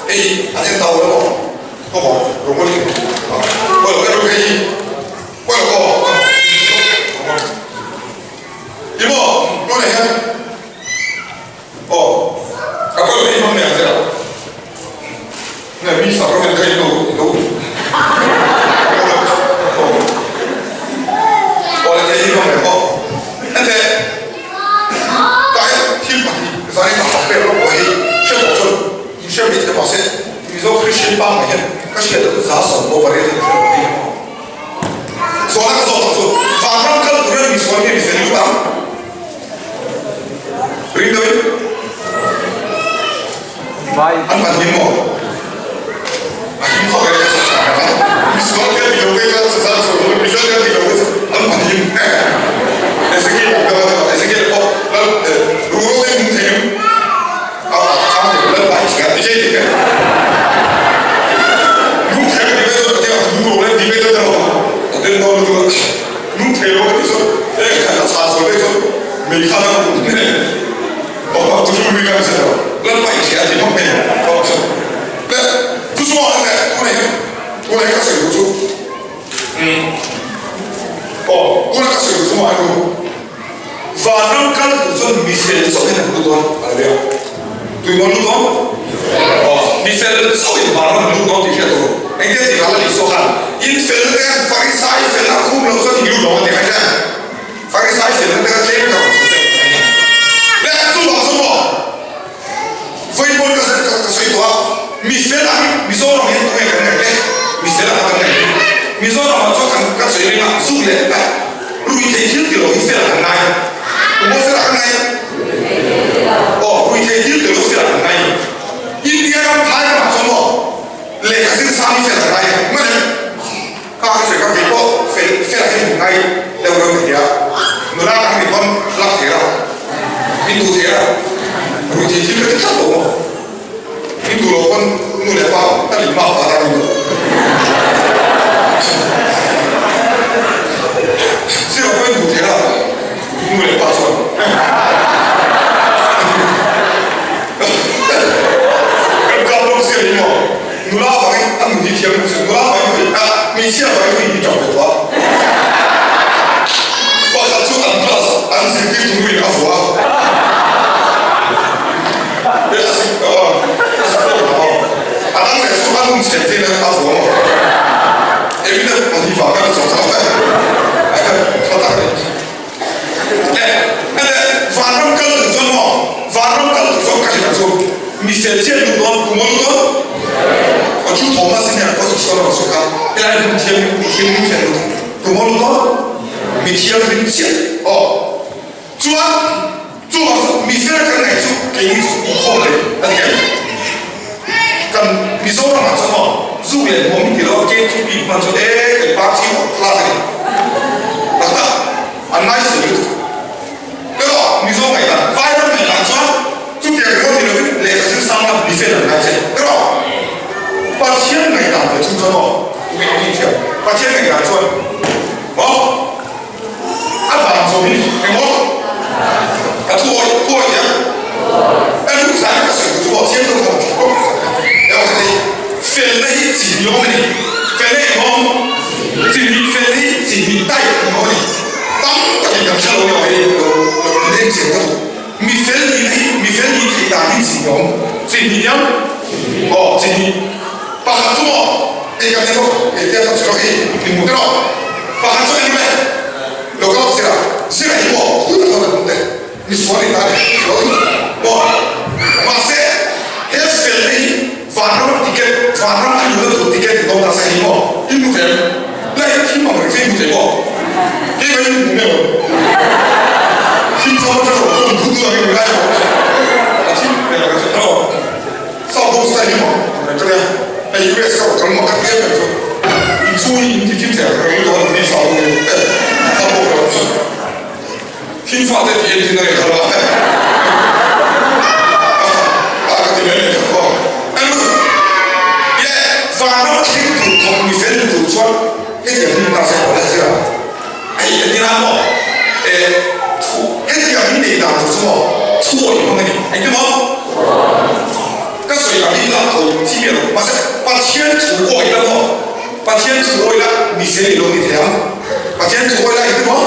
hei an en tau lo maw aw maw rawngawlin aw aw ero hei hi aw aw i maw tunah hian aw ka kawl hei hmang nei ang che a. Nge mi sak rawh kha in lo lo aw le thei hi hmang reng aw hete tai thil pahnih zan in a pek rawh pawh hei hre tawh chuan in hre mai thei mahse Mizo Christian pa mai hian ka hriat loh za sawm pawh va rel hre lo hei aw zawhna ka zawt ang chu vanram kal tur hian misual nge mifel lut ang ring deuh in. An van him maw? A him khawp e ka sa a misual te ti lo te ka sa sa lo misual te ti lo te an van him Ezekiel ang deuh a Ezekiel pawh lal ruro te nung thei em a chang thei lal pai chhia ti chei ti nung thei ti ve chu ti nung ro le ti ve chu lo a den dawn lutuk a nung thei lo ti chu e a chhan so te chu mei kha na Aw chu chu mi kan si lo lan paih thei a ti bawk mai aw chu le chu chu maw le tunah hian tunah hian ka sawi duh chu umm aw tunah ka sawi duh chu maw chu vanram kal duh chuan mi fel chauh hian an lut dawn a lo nia tui maw lut dawn aw mi fel chauh in vanram an lut dawn tih hriat tur engtia tih kha la Isua khan in fel te Farisai fel a khum loh chuan in lut lo a ti khai hian. Farisai felna te kha tlem ka rawn sawi deuh mai a ni. Le chuvang chu maw vawi pawn ka ka sawi tawh a, mi fel ang Mizoram hian tunge kan ngaih le? Mi fel ang a kan ngaih le? Mizoram ah chuan kan kan sawi reng a, zuk leh a rui thei thil ti lo hi fel ah kan ngai a, tumaw fel ah kan ngai a? leh pa ka nih mak ta ta ni lo. Zira pawhin duh thei a, nu leh pa chuan. Kan kap rawk zir hi maw? Nula vangin a nun hi thiam lo chu nula vangin hei a hmeichhia vangin hei hi ṭap ve tawh a. Pakhat chu an class an zirtirtu nuin a vuah a. He a zir a zir lo vang aw. A dang leh chu a nun chhe tiin a vuah maw. Engin a pahnih vang khan a chawk chauh a. Tha tak a ni. Le vanram kal tur chuan maw? Vanram kal tur chuan ka hrilh ang chu. Mi fel chiah lut dawn, pu maw lut dawn? Aw chu Thomas in hian khaw Isua rawn sawi kha, helai hmun thiam mi thianghlim fel lut, pu maw lut dawn? Mi thianghlim chiah aw. Chuan chuvang chu mi fel kan ngaih chu keini chu inkhawm leh a ni em? Kan Mizoramah chuan maw zu leh hmuam hi ti lo KTP hman chu e kan party awk thlak a ni. Tak tak an ngaihsawi lutuk. Erawh Mizo ngaihdan, Vairam ngaihdan chuan chutiang ringawt ni lovin lehkha zir sang lam mi fel an ngai che. Erawh Pathian ngaihdan ve chung chuan maw tunge awm hi thiam? Pathian ngaihdan chuan maw A dan zawm hi emaw a thu awih thu awih hian a lu zai ka sawi chu maw thiam lo kha emaw ka ti felna hi chi hnih awm a ni felna emaw chi hnih felna hi chi hnih type awm a ni tam takin kan hre lo ni awm hei lo lo in en chian ka duh mi fel nihna hi mi fel nih theih dan hi chi hnih awm chi hnih hian aw chi hnih pakhat chu maw Ei kan emaw ei te a chhelo hi min hmu tawh pakhat chu eng le lo ka lawk zira zira hi maw tui tak kan hmu te mi sual in ta ni lo hi maw mahse he fel te hi vanram ticket vanram a luhna tur ticket in dawn ta se hi maw in hmu thei em la in thim ang reng se in hmu thei maw kei mai in hmu nge maw thim chho atang rawh ka hmu tu ang in ngai maw a thim ve ka che aw. South Coast a hi maw ka nia hei US ka rawn kal maw ka ti em em chu in chhung hi in ti thim thei ang ka ring dawn ni South Coast eh tha bawk lo thim fa te ti en thin a ni kha la a ka ti mai mai kha aw anu ye vanram thleng tur thawk mi fel tur chuan hetiang hi ta se aw la zira hei entir a maw eh thu hetiang hi nei dan tur chu maw thu awih hmang a ni engti maw Ka sawi ang hi lak tho chi miah lo. Mahse, Pathian thu awih la maw? Pathian thu awih la mi fel i lo ni thei ang. Pathian thu awih la engti maw?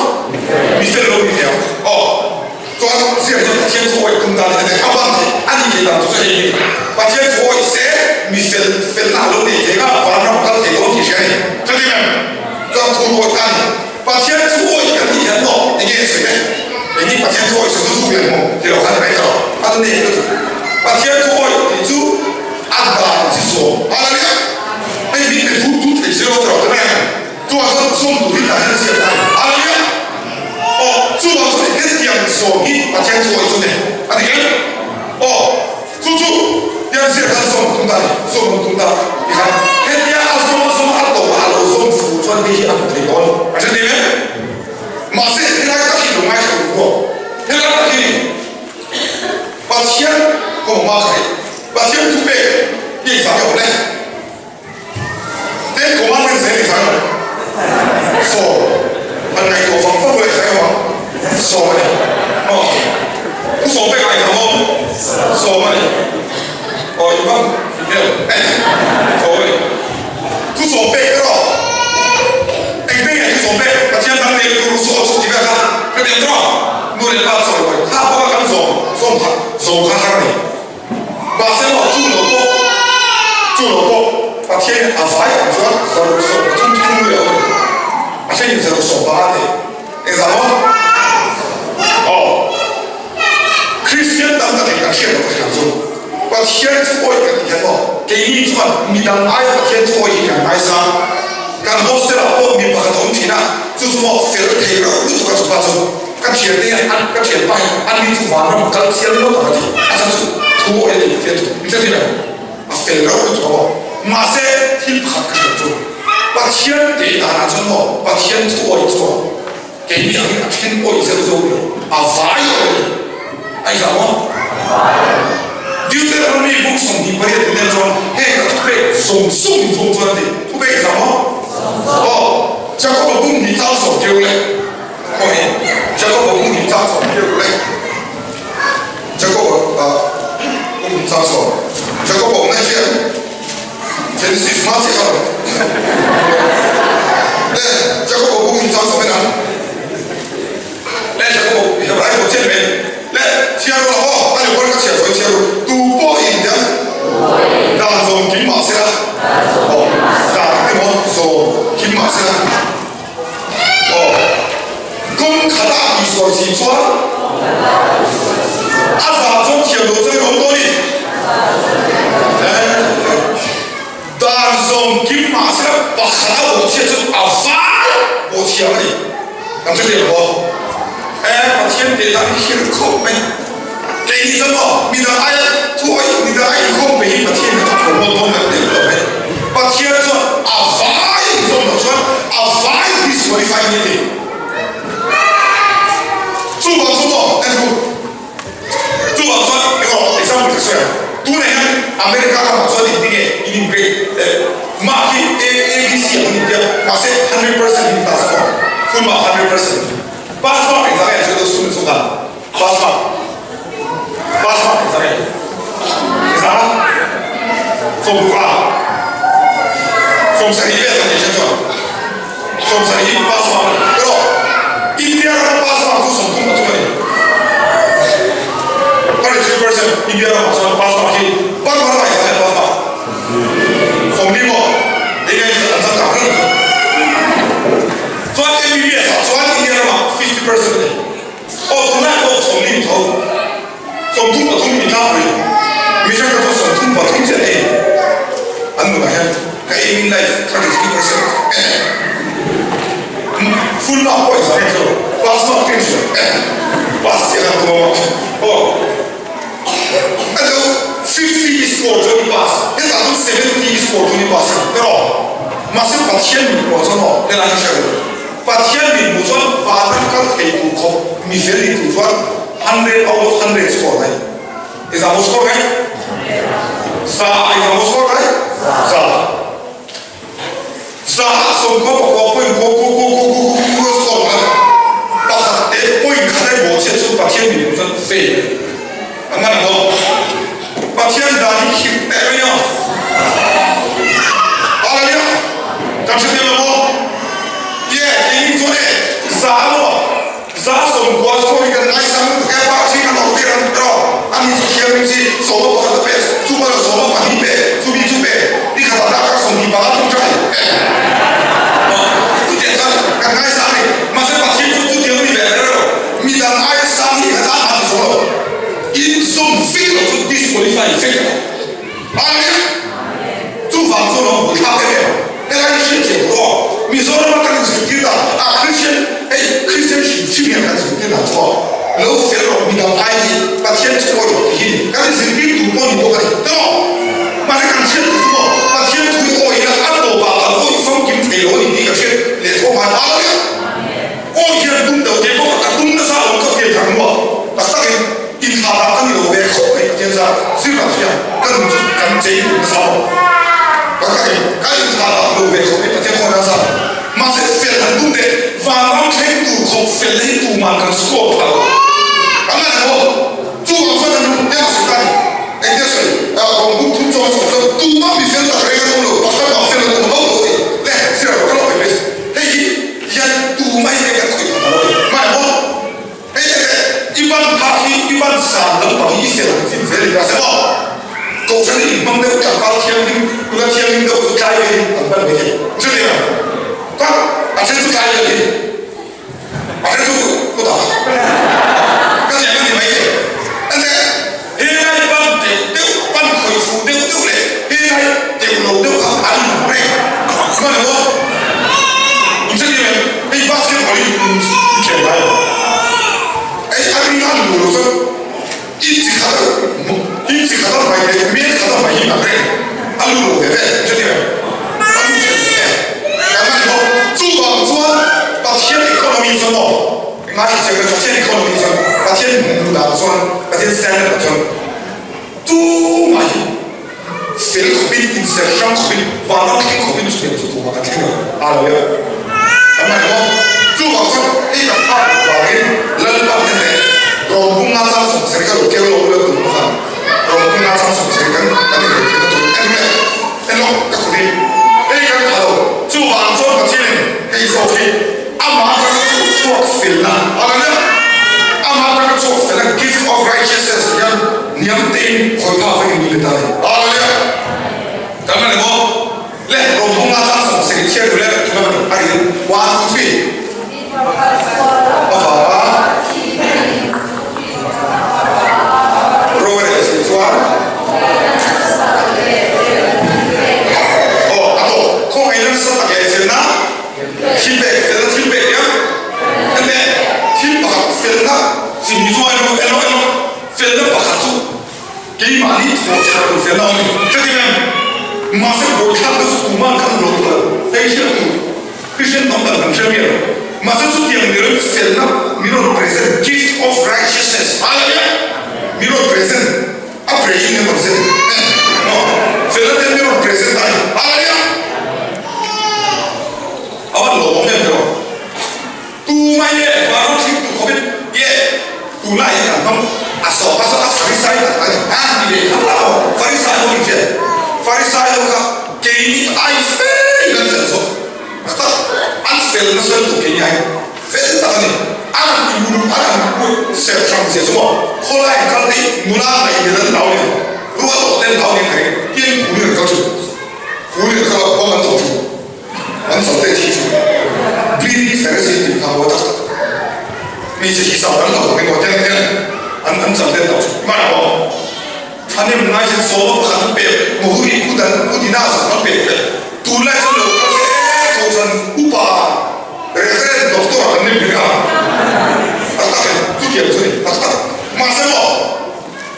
Mi fel i lo ni thei ang. Aw, chuan ziak hian Pathian thu awih tum dan hi a ban thei a ni thei dan chu chu hei hi. Pathian thu awih se mi fel felna a lo nei thei nga, vanram a kal thei dawn tih hria a ni. Chuti em? Chuan thu awih ta a ni. Pathian thu awih kan tih hian maw enge a sawi ve? Engin Pathian thu awih sawi chu zuk leh maw ti lo khan rei tawh a ni nei lutuk. Pathian thu awih tih chu a dan chi zawm a la nia. Hei min pe thu tu thei zero tawh te mai ang. Chuvang chuan zawm tur hi dan hian a ziak ta a ni. A la nia. Aw chuvang chuan hetiang zawm hi Pathian thu awih chu nei a ti kher. Aw. Chu chu tiang ziak khan zawm tum ta ni, zawm tum ta ti khan hetia a zawm a zawm a tawpah a lo zawm fu chuan hei hi a hmu thei dawn a hre thei mai. Mahse helai tak hi lo ngaithla duh pawh helai tak hi Pathian kawngma kha hei Pathian thu pek hi engzah nge awm le? Ten Commandments nen engzah nge awm? Sawm an ngaihtuah vang vang lo engzah nge awm ang? Sawm a ni. Aw Pu sawm pekah engzah nge awm? Sawm a ni. Aw i bang hmel eh sawm a ni. Thu sawm pek erawh engte nge thu sawm pek? Pathian dang nei tur saw chu ti vel kha ka ti ang tawh. Nu leh pa chawi hawi kha pawh kha kan zawm zawm kha zawm kha har a ni. Mahse maw chu lo pawh chu lo pawh Pathian a vai ang chuan 333 leh a awm a ni. A thenin 75 a nei. Engzah maw? Aw. Kristian tam takin kan hriat loh ka hria chu Pathian chu awih kan tih hian maw keini chuan midang aia Pathian chu awih hi kan ngaisang. Kan hostel ah pawh mi pakhat a awm thin a, chu chu maw fel thei reuh lutuk a chupa chu. Ka thiante hian an ka thianpa hian a ni chu vanram kal chiang ngawt ang a ti. A chhan chu thu awih a ni Pathian chu mi hre lo. A fel reuh lutuk a maw. Mahse thil pakhat ka hriat chu Pathian teh danah chuan maw Pathian thu awih chuan keini angin a then awih zeuh zeuh lo a vai awih a ni. A inzah maw? Deuteronomy book 28 in nen chuan heng ka thupek. Zawng zawng in zawng chuan a ti. Thu pek i zam aw? Aw, Jakob-a bung hnih chang sawm keu le. Aw hi, Jakob-a bung hnih chang sawm keu le. Jakob-a bung hnih chang sawm. Jakob-a awmna hian Genesis hma chiah kha lo. Le, Jakob-a bung hnih chang sawm en ang. Le, Jakob-a Hebrai ho chian mai. Le, chhiar rawh aw, a ni pawn ka chhiar sawi chhiar ru. Tu pawh in hian dan zawm kim mah sela, aw, dan emaw zawm kim mah sela, aw, kawng khata tihsual si chuan a zah chuan thiam lo chuan i awm dawn i. Dan zawm kim mah sela pakhat a bawhchhiat chu a vai bawhchhiam a ni. Kan hre thei lo maw? E, Pathian teh dan hi hrilh khawp mai. Kei ni chuan maw, midang aia thuai, midang aia inkhawm pe hi Pathian kha a promote dawn kan tel lo mai. Pathian chuan a vai inkhawm loh chuan a vai disqualify ni a ti. Chuvang chu maw, en ru. Chuvang chuan emaw example ka sawi ang, tunah hian America ramah chuan engti nge in in grade eh mark hi A A B C ang an intia mahse 100% in pass kawng full mark 100% pass mark engzah nge an sawi dawn student chu khan pass mark pass mark engzah nge engzah a 60 70 vel kan tih hriat chuan 70 hi pass mark a ni erawh India rama pass mark chu 33 a ni. 33% India ramah chuan pass mark hi Burma ramah hi zan pass mark 40 maw eng eng an zan kang reng chuan MBBS ah chuan India ramah 50% a ni. Aw tunlai pawh 40 ni tho 33 ni tlangpui Mizoram chuan 33 chiah ei an nunah hian ka aim in life 33% full mark pawh exam chu pass mark ṭin chu pass chiah khan tum a aw a lo 50 i score chuan i pass hetah chuan 70 i score chuan i pass ang erawh mahse Pathian min hmuh chuan aw helai hi hre lo Pathian min hmuh chuan vanram kal thei tur khawp mi fel ni tur chuan 100 out of 100 score mai exam ho score mai za exam ho score mai za. 10 pakua point kua kua kua kua kua kua kua sawm a pakhat te point khat a bawhchhiat chu Pathian min hmuh chuan fail a ni. A man maw? Pathian dan hi khirh teh mai a. Hallelujah! Kan hre tel lo maw? Tie, keini chuan e, za maw? 90 score hi kan ngaisang lutuk e, party kan awm tir ang erawh a ni chu thiam in chi sawma pakhat a pe, chu pawh sawma pahnih pe, chu mi chu pe, ni khat ah darkar 25 thung trai e. Chutiang chuan kan ngaisang a ni, mahse Pathian chu chutiang a ni ve reng lo, midang aia sang hi khat a ti zo lo, in zawm vek lo chu disqualify vek a ni. Amen. Chuvang chuan a hmu thlak em em. Helai hi hriat thiam tur aw. Mizorama kan inzirtir dan a Christian hei Christian hrim hrim hian kan zirtir dan chu aw. Lo fel rawh midang ai hi Pathian thu awi rawh tih hi ni. Kan inzirtir tur pawh ni bawk a ni. Tawh aw. Mahse kan hriat tur chu aw Pathian thu hi awi ila a tawpah kan awi famkim thei lo a ni tih ka hriat leh tho ngai Hallelujah. Awi hian tum deuh te pawh ka tum nasa awm ka pian thar hnuah tak takin Inthlah dah ka ni lo ve khawp mai Pathian zar zir tak hian ka nun chu kan chei duh nasa maw? Ka ka in ka inthlah dah lo ve khawp mai Pathian khaw nasa mahse fel han tum teh vanram thleng tur khawp fel hi tuman kan score pha lo a ngai maw? Chuvang chuan an rum eng a sawi ta ni engtia sawi a rawn buk thum chuan a sawi chuan tumah mi fel tak reng an awm lo pakhat mah fel an awm hauh lo a ti le zir lo ka lo pe please hei hi hian tumah hi kan khawih pha ta lo a ni mai maw? Hei te teh, i ban phak hi i ban zan lampang hi i fel ang chin zel in ka hre maw? Kohhran i inhmang deuh tlangval thianghlim, nula thianghlim deuh chu tlai velin an ban mai thei. Chutiang ang tak a then chu tlai vel hi a then chu kutah ka ziak a ni mai thei. Ente, helai ban deuh deuh, ban khawih fuh deuh deuh leh helai teuh lo deuh kha an inhmu reng. Hman emaw? In hre tir em? Hei basketball hi in khel ngai lo. Hei a ring a luh lo chuan in chi khat in chi khat a hmai leh mel khat a hmai hi an reng a luh lo ve ve. In hre tir em? A luh thei lo ve. Kan hman emaw? Chuvang chuan Pathian economy chuan maw? Ngai chiang le Pathian economy chuan Pathian hmuh dan chuan Pathian standard ah chuan tumah hi. Fel khawpin, inser hrang khawpin, vanram thleng khawpin chutiang chu tumah kan thleng lo. Hallelujah! Kan ngaih maw? Chuvang chuan hei kan phak vangin Lalpa hnen leh Rawngphunga chang sawmsarih kha lo keu lo ula tum khan Rawngphunga chang sawmsarih kan kan inrel theihna tur en leh en lawk ka khawp hi hei kan pha lo. Chuvang chuan Pathianin hei zawk hi amah atanga chhuak felna, Hallelujah! Amah atanga chhuak felna, gift of righteousness hian Hniam tein khawi phak vek in min pe ta ni. Hallelujah! Kan la ni maw? Le, Rawmhung a tlang sawm sek chhiar duh le thum a ni. A rin one, two, three. Avanga ro a rel si chuan aw a tawp khawngaih nasa tak leh felna thil pek felna thil pek hian enge thil pakhat felna chi mi chuan emaw emaw emaw Felna pakhat chu keimahni thawh chhuah tur felna awm a ni. Chuti em? Mahse buaithlak te chu tuman khan lo duh lo. Hei hriat tur Christian tam tak kan hre miah lo. Mahse chutiang ni loin felna min rawn present, gift of righteousness, hallelujah, min rawn present, a pre in min rawn zen, eh, no, felna te min rawn present a ni, hallelujah. A van lawmawm em tiraw? Tumah ye vanram thlir tur khawpin ye tunlai hi kan hmang a sawh a sawh a Farisai tak tak a ni ve kha la aw Farisai ho in hriat Farisai ho kha keini ai fe in an fel zawk tak tak an fel nasa lutuk keini ai fel tak a ni an han ti uluk an han serh hrang zia chu maw khawlai an kal te hi nula ngaih nen an hlau nen rual awh te an hlau nen ka ring tin phulin an kal thin phulin an kal a bawng an thawk thin. An zawh te thi chu Green Pharisee tih kha mawi tak tak mi chi hi sa kan lo vang emaw tiang hian an an chal den lo chu hmar maw thahnem ngai hian sawma pakhat an pek mahuri kut an kut ina zawk an pek ve tunlai chuan lo kal se kohhran upa Reverend Doctor kan ni bik a tak tak e chutiang chu ni tak tak mahse maw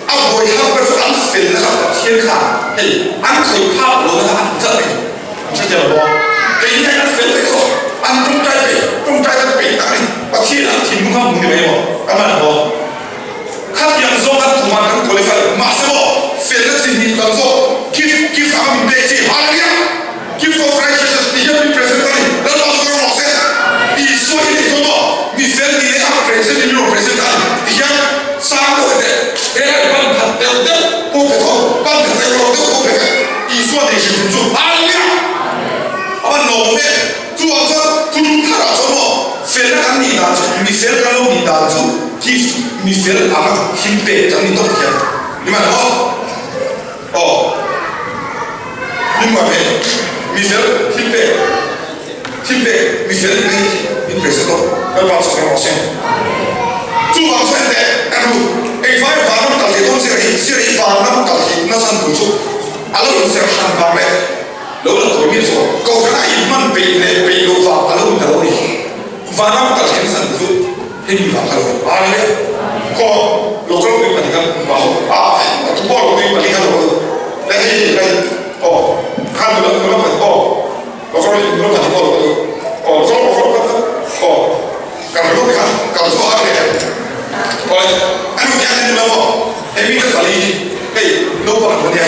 A buaithlak ber chu an felna kha Pathian kha hei an khawih phak lohna kha an tlat a ni. An hre tel bawk. Kei hian an fel vek zawk. An tawngtai peih, tawngtai tak peih tak a ni. Pathian an thinlung kha hmu ni mai emaw kan man bawk. Khatiang zawng kan tum a kan qualify mahse maw felna chi hnih kan zawk gift gift anga min pek chi Hallelujah! Gift of righteousness tih hian min present a ni. Lalpa chu ka rawng se. Isua hi nih chuan maw mi fel ni leh a present in min rawn present a ni ti hian sang deuh teh he lai ban khat deuh deuh pawh pe tho ban khat deuh lo deuh pawh pe vek Isua nei hrim hrim chu Hallelujah! A van lawm em? Chuvang chuan thuthlung tharah chuan maw felna kan nih dan chu mi fel kan lo nih dan chu gift mi fel anga thil pek kan ni tawp hian ni man maw? Aw, hlimah hmel, mi fel thil pek, thil pek, mi fel nih hi min pe zet aw, Lalpa chu kan rawh se. Chuvang chuan teh kan ru, engvai vanram kal thei dawn zir hi, zir hi vanram kal thei nachhan tur chu a lo inzir hran vang leh lo la tawi miah chu kohhran a inhman peih leh peih loh vang a lo in ta lo a ni. Vanram kal thei nachhan tur chu Hemi vang kha lo a ni a, khaw local tui pahnih kha va ho a, a tu pawh lo tui pahnih kha lo kal le hei hei hei aw khan nula nula pahnih aw local nula pahnih pawh lo kal aw local local kal kal aw kan lo te kha kan chu a le aw anu hian en nula maw hemi te pali hi hei naupang an nia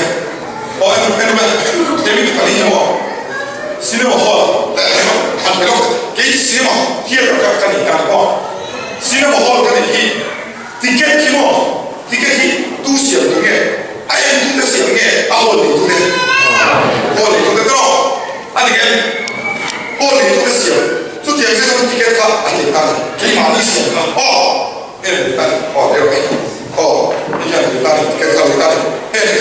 aw anu anu hemi te pali hi maw Cinema hall an pe lawk kei cinema theatre ka ka nih dan pawh cinema hall ka nih hi ticket hi maw ticket hi tu siam tu nge a en tu te siam nge a hall nei tu te hall nei tu te tawh a ni em hall nei tu te siam chutiang zet chuan ticket kha a nei ta ni keimahni siam kha aw en lei ta ni aw deuh e aw hei hian lei ta ni ticket kha lei ta ni heng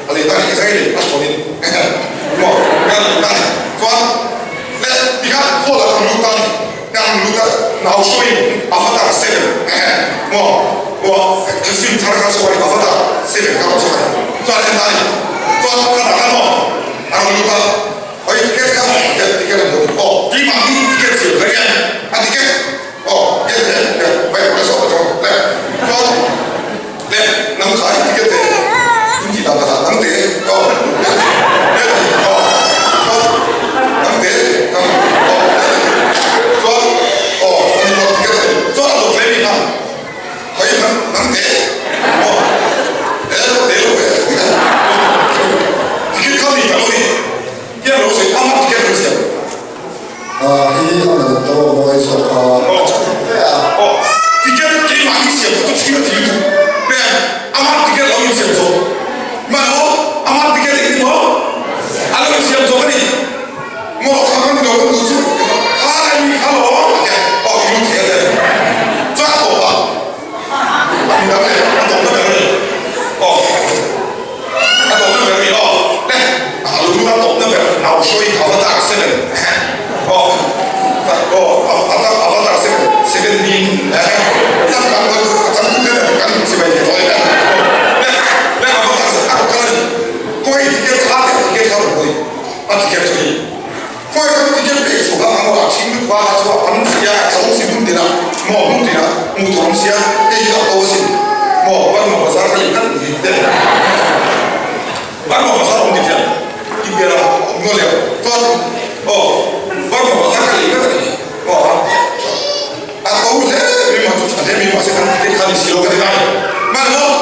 a lei ta ni zai lei a thawn in maw ka lei ta ni chuan le tikhan hall ah kan lut ta ni kan lut a nau showing avatar 7 maw maw film thar kha chhuak a ni avatar 7 kha rawn chhuak a ni chuan en ta ni chuan khatah khan maw a rawn lut a oi ticket kha ticket an hmu aw keimahni ticket siam kha nia a ticket Aw, nge le, le, vai pawh zawh ka le, chuan le, nang kha i ticket te, in tih dan takah nang te, aw, le, le, aw, chuan nang te, nang, aw, le, chuan, aw, ani pawh ticket a nei, chuan a lo hle mi kha, khawi nang, nang te, aw, le, te lo ve, ticket. Ngaw leh chuan aw Burma bazar ka lei vek a ni aw a a to hle mai mah chu tha hle mai mahse kan ticket kha ni si lo ka ti ngai hman maw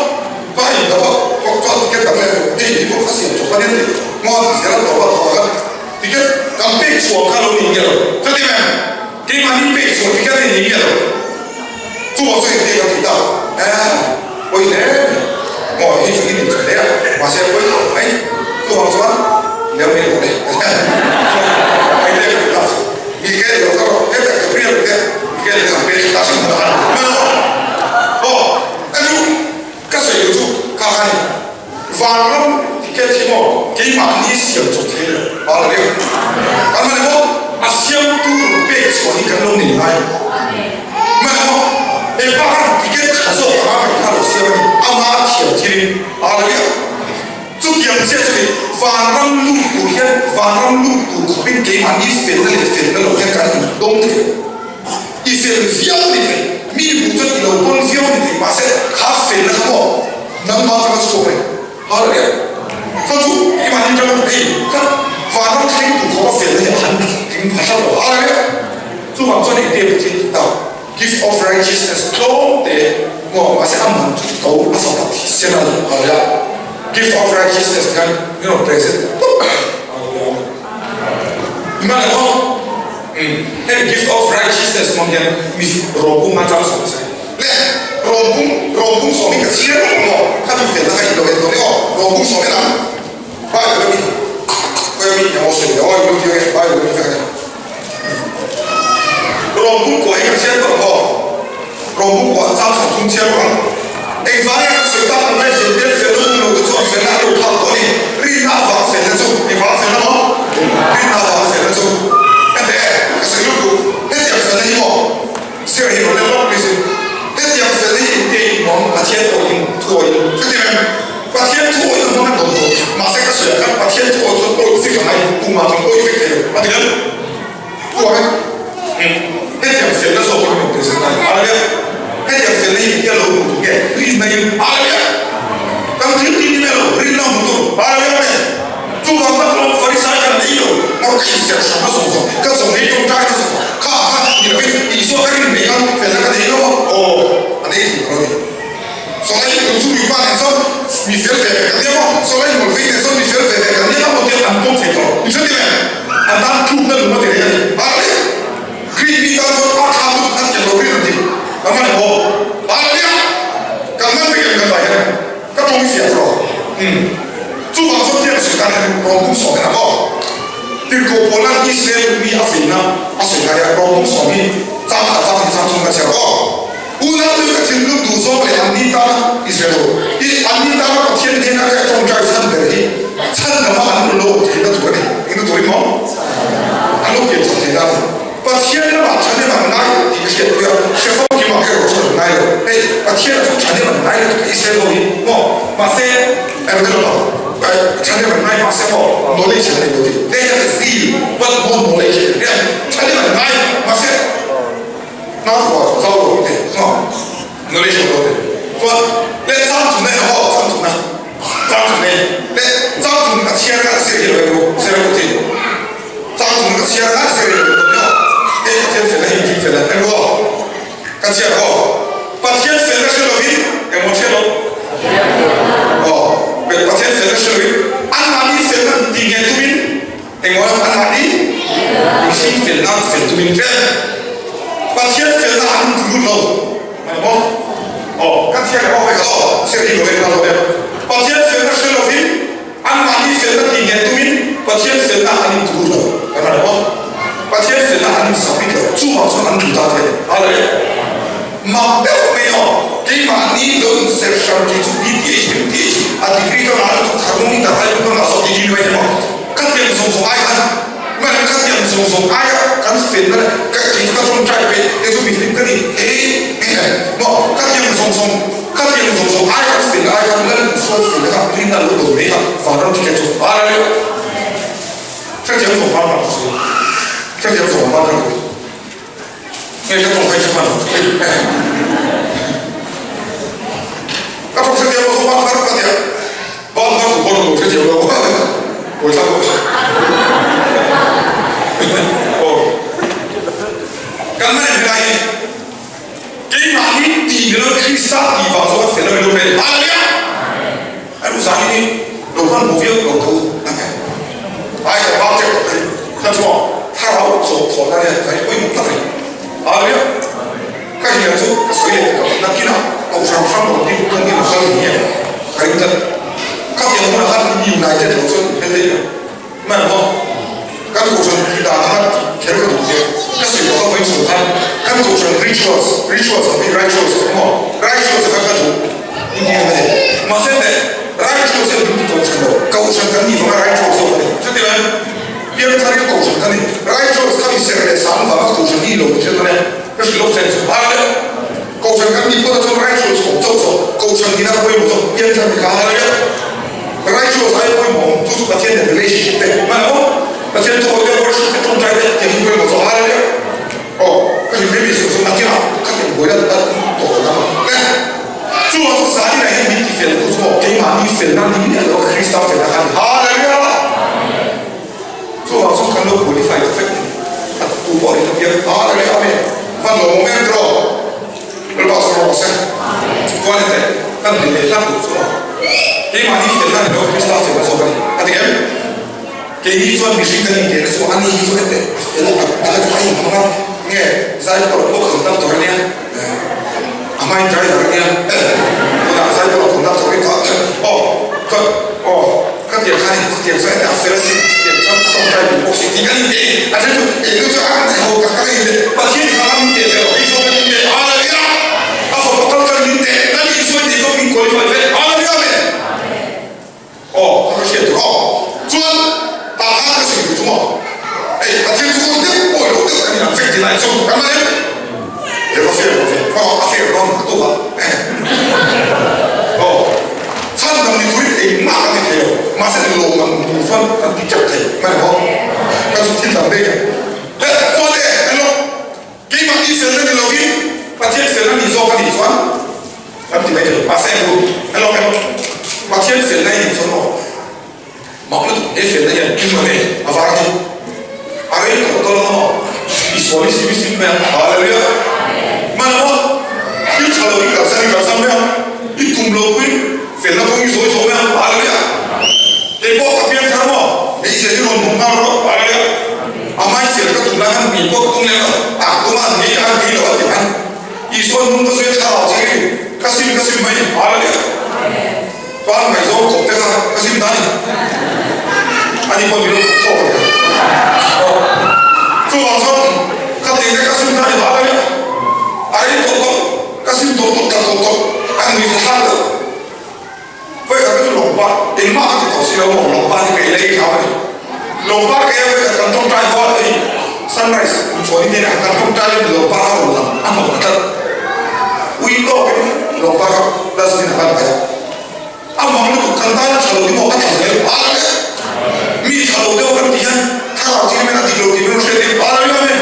ka in ta pawh chuan ticket dang leh hei hi pawh ka siam chawp a nia ti maw a ti zel a tawp a tawp a khan ticket kan pek chhuah kha lo ni nge lo chuti mai keimahni pek chhuah ticket a ni nge lo. Chuvang chu engtin ka ti ta? Eh, pawi hle mai. Maw, hei chu i nih tha hle a, mahse pawi lo mai. Chuvang chuan leu mai lo le. Chuan engtin ka ti ta chu? Mikael lo kha rawh, heta Gabriel te Mikael te han pek ta hrim hrim a. Hman aw, aw, ka nu ka sawi lo chu kha kha ni. Vanram ticket hi maw keimahni siam chawp thei lo, Hallelujah. Kan hman emaw a siamtu rawn pek chhuah hi kan lo nei ngai. Hman emaw he pa khan ticket tha zawk anga ngaih kha lo siam a ni, ama thiam thilin. Hallelujah. Chutiang chiah chu ni vanram lut tur hian vanram lut tur khawpin keimahni felna leh felna lo hian kan indawng thei lo. I fel viau ni thei, mi hmuh chuan i lo pawn viau ni thei, mahse kha felna kha maw nangmah atanga chhuak reng har a nia. Kha chu keimahni atanga hei kha vanram thleng tur khawpa felna hi a han tling pha hrat lo har a nia. Chuvang chuan engte Pathian chu ta gift of righteousness tlawm te maw mahse a man chu to a fapa thisen a ni har a nia. Gift of righteousness khan min rawn present tawp a ni. Hmangaih maw? Umm hei gift of righteousness hmang hian mi rawpung a chang sawm se le rawpung rawpung sawm hi ka chhiar vak maw kha mi felna kha in lo en dawn e aw rawpung sawm en ang Bible a mi khawi a mi emaw sawi le aw i lo ti ange Bible a mi vek a ni rawpung kuah hi ka chhiar vak maw rawpung kuah chang 30 chhiar vak ang engvang nge kan sawi tak ang lai zirtir felna hun lo te chu an felna a lo phak tawh a ni rinna avang felna chu engvang felna maw rinna avang felna chu ka ti e ka sawi lut duh hetiang felna hi maw sir hi rawn leh lawk please in hetiang felna hi engtia in hmuam Pathian awih in thu awih in ka ti reng Pathian thu awih na hmang an dawn tawh mahse ka sawi ah khan Pathian thu awih chuan awih vek a ngai tumah chuan awih vek thei lo a ti reng Chuan hetiang felna zawk hi rawn present a ni. Hallelujah! Hetiang felna hi engtia lo hmu tur nge? Rinna in. Hallelujah! Kan thil tih ni mai lo, rinna hmu tur. Hallelujah! Amen! Chuvang tak lawm Farisai kan nei lo, ngawr ka inserh hram a zawng zawng, ka zawng ei tawngtai na zawng kha kha ni lovin Isua ka rin mai khan felna ka nei lo a, aw, a nei thei lo a ni. Sawlai tum chu mipa nen chuan mi fel ve ve kan nia maw? Sawlai mawl vei nen chuan mi fel ve ve kan nia maw tia an pawm thei tawh. In hre tir em? An tan tlukna lung a ti reng a ni. Hallelujah! Khrih mi tan chuan a thla lutuk an tiang lo rin an ti. Kan man em aw? Hallelujah! Kan man vek em kan vai hian ka tawng i fiah tawh. Umm. Chuvang chuan tiang sawi tan hian rawn bum sawm hian ang aw. Tirhkoh Paula'n Israel mi a feina a sawi lai a rawn bum sawm hi chang khat chang hnih chang thum ka chhiar aw. Unaute ka thinlung duh zawng leh anni tana Israel ho hi anni tana Pathian hnena ka tawngtai chhan ber hi chhan lama an lo awm theihna tur a ni. Engna tur in maw? An lo pian chhan theihna a ni. Pathian lamah thahnem an ngai lo tih ka hriat pui a, hrehawm kimah erawh chuan an ngai lo. Hei, Pathian chu thahnem an ngai lo tih Israel ho hi maw? Mahse, engte lamah thahnem an ngai mahse maw knowledge an nei lo tih. They have a zeal but no knowledge. Thahnem an ngai mahse. Hnathawh ah zau lo te hna knowledge lo te chuan le chang thun e aw chang thun a chang thun e le chang thun ka chhiar ka sir hi lo e sir ko chi chang thun ka chhiar ka sir hi lo e aw e Pathian fel a in fel a eng aw ka chhiar aw Pathian fel ka hre lovin emaw hre lo aw Pathian fel ka hre lovin an mahni fel na ti nge tumin Engmah an mahni mihring felna fel tumin tlem Pathian felna an ti lut lo mai maw? Aw, ka thiam em aw hei aw, sir hi lo en lo em. Pathian felna hre lovin an mahni felna tih nghet tumin Pathian felna an inti lut lo kan hre maw? Pathian felna an insubmit lo, chuvang chuan an lut ta thei. Hallelujah! Mak deuh mai aw, keimahni lo inserh hran tih chu BTH, MTH a degree ka ngah lutuk thermometer ai pawh ka ngah zawk degree mai emaw ka tiang zawng zawng ai khan hmana ka tiang zawng zawng aia kan felna leh ka kei chu ka tawngtai peih te chu mihlim ka ni hei maw ka tiang zawng zawng ka tiang zawng zawng aia kan felna ai khan Lal Isua felna kha rinna lo dawn mai kha vanram ticket chu Hallelujah hrethiam zawng vang vang chu hrethiam zawng vang vang Nge ka tawng kai chu hman Ka tawng hrethiam lo chu ban har ka tia ban har tu pawn lo hrethiam lo pawi thlak lo. hmanhmawh viau lo tho a ni. Ai kan bak teuh tawh thei kha chu maw thlarau chawp thawhna nia kha hi pawimawh tak a ni. Hallelujah! Ka hian chu ka sawi leh tawh nakinah kohhran hrang rawn ding tawngin a kal ni em ka ring tlat. Khatiang hunah khan United lo chuan in hel daih lo. Hman maw? Kan kohhran tih dan anga tih kher ka duh che. Ka sawi bawk a vawi chho khan kan kohhran rituals, rituals ang hi rituals ang maw? Rituals kha ka duh in ti ang a ni. Mahse teh rituals hian min ti kohhran lo. Kohhran kan nih vanga rituals zawk a ni. Chutiang piangthar hi kohhran ka ni. Rituals kha mi serh leh sang vanga kohhran hi lo ti hret a nia. Ka hrilh lo che chu. Hallelujah! Kohhran kan nih phawt a chuan rituals awm chauh zawk. Kohhran nihna ka pawimawh zawk. Piangthar ni kha. Hallelujah! Rituals aia pawimawh awm chu chu Pathian nen relationship te hman ang aw. Pathian thu awih te, worship te, tawngtai te tiang hi pawimawh zawk. Hallelujah! Aw, ka hlim hle mai chu chu nakinah ka tel buai la ta tawh lo ang e. Chuvang chu zaninah hian min ti fel tu chu maw keimahni felna ni miah lo a Krista felna kha a ni. Hallelujah! Chuvang chu kan lo qualify ta vek ni. A tu pawh ni ta piang. Hallelujah! Amen! Van lawmawm em tiraw? Lalpa chu rawh se. Chuan teh kan hlim leh hlak duh chu a. Keimahni felna ni lo Krista felna zawk a ni. A ti em? Keini chuan mihring kan intehna chu ani hi chu hete a fel a a la a inhmang a, nge zaipawl pawh conductor a nia, a hmain driver a nia, tunah zaipawl conductor hi ka aw ka aw ka tiang khan in tiang chuan hete a fel a sin tiang chuan a tawngtai duh bawk si tih kan inteh a then chu eng chu a kan ho tak tak a inteh Pathian kha a min teh ve lo hei zawk a min teh Hallelujah a fapa kal kal min teh kan insawi tih zawk min qualify ve Hallelujah Amen. Aw, ka va hriat tur aw. Chuan tah khan ka sawi duh chu maw? Hei, Pathian chu awi deuh awi lo deuh kan inang vek ti lai chu kan la em? He va fair lo ve. Aw, a fair dawn ka tuk a. Aw, chhan dang ni turin engmah kan ti thei lo. Mahse lawm ang tur chuan kan ti teuh thei. Hman em aw? Ka chu thil dang daih a. He, chuan e, hello. Keimahni felna ni lovin Pathian felna ni zawk a nih chuan kan ti mai thei. Mahse eng ru? Hello hello. Pathian felna i nih chuan aw mak lutuk he felna hian tum a nei a var chu a rei tawh dawn a maw? I sawi sim sim mai ang. Hallelujah. Hman a maw? Thil tha lo i kalsan i kalsan mai ang. I tum lo pui felna kawng i zawi zawh mai ang. Hallelujah. Kei pawh ka piang thar maw? Hmeichhia hi rawn hmu nghal rawh. Hallelujah. A hmaifel ka tum lai khan mi pawh ka tum lem lo, a tum a an ngei a an ngei lo a ti khan Isua nung ka zui a thlarau che hi ka sim ka sim mai Hallelujah Chuan ngaihzawng kawp te kha ka sim ta ni ani pawh min lo kawp chhuak a nia chuvang chuan ka tih te ka sim ta ni Hallelujah a rei tawh tawh ka sim tawh tawh ta tawh tawh a nui thlak deuh. Vawi khat chu lawngpa engmah ka ti tawh si lo maw, lawngpa hi ka ei la ei thau a ni. Lawngpa ka ei a vawi khat kan tawngtai ho a hei sunrise kum chhuah ni hnenah kan tawngtai leh lawngpa kha rawn lang a hnawk ta tlat. Ui tawkin lawngpa kha dustbin ah khan paih a. A mang lutuk kan tan a tha lo hi maw ka tha zel Hallelujah. Mi tha lo deuh kan tih hian thlarau thil men a dik lo tih min rawn hriat tir Hallelujah Amen.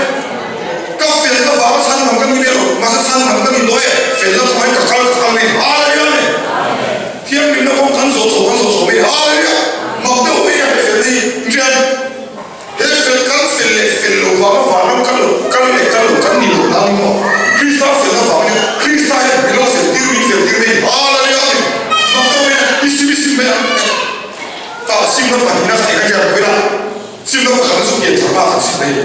Ka fel na vanga chhan lam ka ni ve lo, mahse chhan lam ka ni dawi e, fel na kawngin ka kal ka kal mai, Hallelujah Amen. Thianghlimna kawng kan zawh chho kan zawh chho mai, Hallelujah. Mak deuh mai a he fel na hi, Rian, he fel kan fel leh fel lo vanga vanram kal lo, kal leh kal lo kan ni lo na ni maw? Krista fel na vang hian Krista hian min lo fel tir, min fel tir mai, Hallelujah Amen. Mak deuh mai a, i sim i sim mai a, ta simna pahnihna kha eng a riak pawhin a. Sim lo kha chu pian thar bak an sim mai a ni.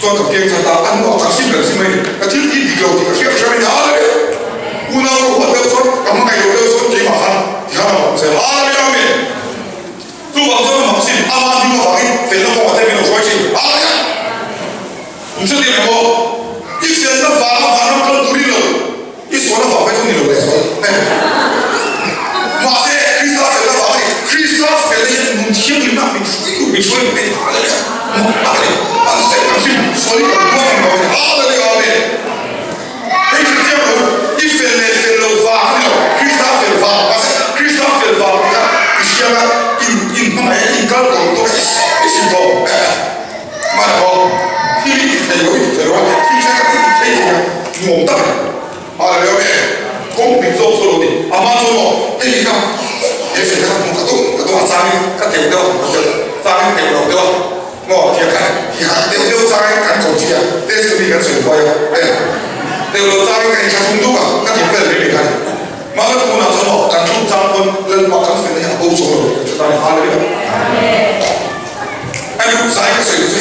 Chuan ka piang thar ta, a hnuah ka sim kan sim mai a ni. Ka thil tih dik lo tih ka hriat hriam a ni. Hallelujah! Unau ka huat deuh chuan, ka hmangaih loh deuh chuan keimah khan tihan a awm che. Hallelujah! Amen! Chuvang chuan mak sin, ama hming avangin felna kawngah te min lo hruai thin. Hallelujah! Kum chutiang emaw, i felna vanga vanram kal tur i lo. I sual avang kha chu ni lo leh zual em? Mahse, Krista felna vang a ni. Krista felna hian nun thianghlimna min hruai duh, min hruai duh a ni. Hallelujah! Mak tak a ni. An sawi kan hrim, sual hi kan buang ang lo a ni. Hallelujah! Amen! Hei chu chiang lo, i fel leh fel lo vang a ni lo, Krista fel vang. Mahse, Krista fel vang tih kha i hriang a, in inhmangaih a, in kal tawn tawk a, i sawi sim tawh. Hmanhmawh, thil i ti thei lo, i ti thei lo a, thil thenkhat i ti thei thei a, nuam tak a ni. Hallelujah amen. Kawng dik zawk chu lo ni. A hma chuan maw, hei hi kha he feh kha hmuh ka tum ka tum a, changin ka teuh deuh a, ka teuh changin teuh lo deuh a, maw tiang kha hi kha teuh deuh changin kan ko chi a, testimony kan sawi huai a, e teuh lo changin ka intha thum duk a, ka ti vel mai mai kha ni. Mahse tunah chuan maw, kan tluk chang pawn Lalpa kan felna hi a bo chawng lo tih kan hre ta a ni.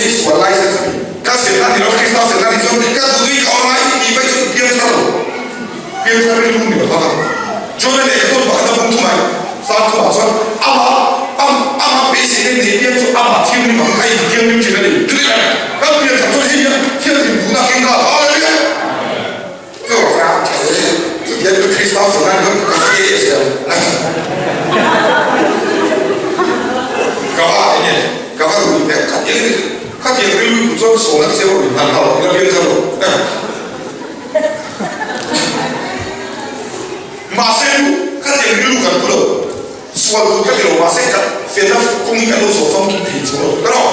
hei sual license a ni. Ka felna ni lo, Krista felna ni chuan ka duh i ka awm lai tih vai chu piangthar lo. Piangthar rilru ni lo bak a. John-a lehkha tawn pakhat a bung thumai sang thumah chuan amah amah beiseina nei piang chu amah thianghlim ang a inthianghlim thin a ni. Chuti em? Kan piangthar chuan hei hian thianghlim duhna a keng nghal. Hallelujah! Chu vang thei chutiang chu Krista felna ni lo ka hria e zel. Ka va enge ka va rui ve khatiang khatiang rilru duh chuan sawmna ka siam a rui hman hauh ila piangthar lo. Mahse chu khatiang rilru kan pu lo, sual tur ka ti lo, mahse ka felna kawng hi kan lo zawh famkim thei chhawng lo erawh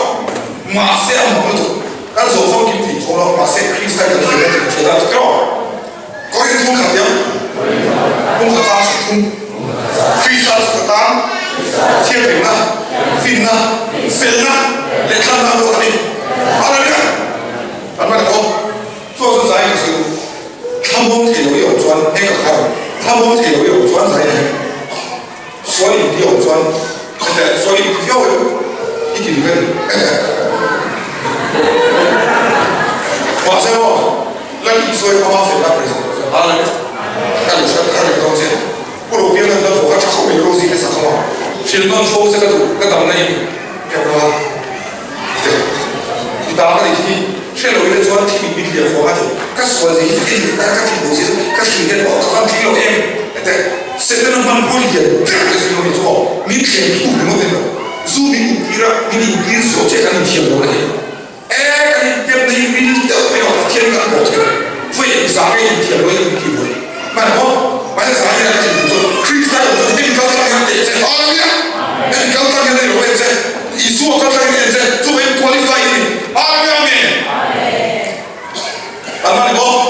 mahse a mak lutuk, kan zawh famkim thei chhawng lo, mahse Krista hi kan felna tih ka hriat a erawh Korinth thum khat diam, kum khat chang si thum, Krista chu ka tan thianghlimna, finna, felna leh thlanna ruat a ni. Hallelujah! Kan hman tawh. Chu chu zai ka sawi duh. Thlamawm thei lo i awm chuan hei ka khar, thlamawm thei lo i awm chuan zai hek. Sual in ti awm chuan hete sual in ti viau em i ti duh em hete. Mahse maw la tih sawi ama fel la present chu hallelujah ka ri hrat ka ri dawn che. Pu Ropianga chuan thawh kha tha khawp mai Rosie ka sak a maw. Hrilh nawn fo che ka duh ka damna in ka hmu a. I ta ka nih hi hre lo ila chuan thil in mit lian fawng a ti. Ka sual zia hi chu kei ka ka tih lo zia chu ka hrilh hian aw ka van tling lo em hete Setana hman pawl lian ber te zui lo ni chu aw min thleng thu ringawt em lo zu min in tir a min in tir zawh chiah kan inthiam lo na hi e kan in tem na hi ril deuh mai aw Pathian kan bawh thei lo vawi zah nge inthiam lo in an ti buai hman maw mahse zah hian ka tih duh chuan Krista lo chuan hemi kal tlang hian teh che Hallelujah hemi kal tlang hian a ni lo en che Isua kal tlang hian en che chuvangin qualify i ni Hallelujah Amen An hman bawk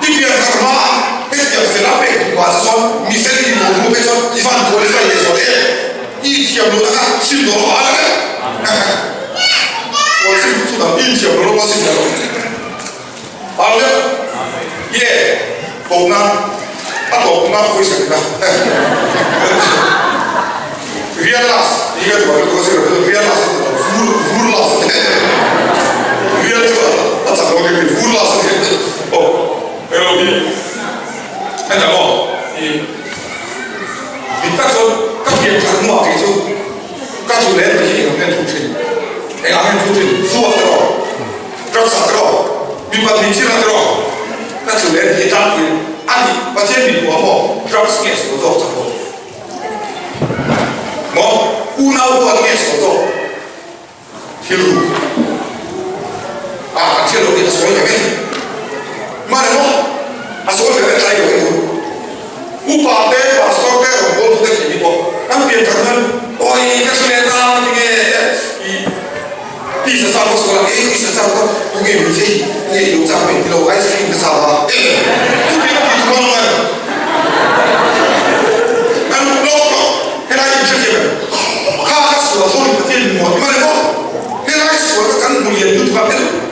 i pian thar hma a hetiang fel a pek duh mah che chuan mi fel i maw hnu phei chuan i van qualify leh zual em i inthiam lo na kha sim dawn lo Hallelujah Sual sim chu dang i inthiam lo lo a sim lo. Hallelujah! Ye, tawpna, a tawpna pawisa tina. Real last, ni ka duh a ka zir real last a vur vur last. Real chu a chak lo ke vur last a ni. Oh, elo hi. Heta maw, i dik tak chuan ka pian thar hnuah kei chu ka chu leh hi eng ang nge thu thin. Eng ang nge thu thin, zu ah te rawh. Drugs ah tiraw? Mipa hmeichhia ah tiraw? Ka chu leh ni tlangpui a ni Pathian min hmu a maw? Drugs nge sual zawk chak lo maw? Unau huat nge sual zawk? Thil ru ah kan hriat lo ni a sawi ve ve mah le maw? A sawi ve ve tlai lo e tur. Upa te, pastor te, rawngbawltu te thei ni pawh kan pian thar nan awi ka hre leh ta tinge i Pizza chak ka sawi a, e pizza chak ka tunge min chei nge i lo chak ve tilo ice cream ka chak a, e chutiang a tih chuan awm em lo lo helai in hrethiam em kha ka sual tho in Pathian min hmuh a ti maw helai sual ka kan hmu lian lutuk a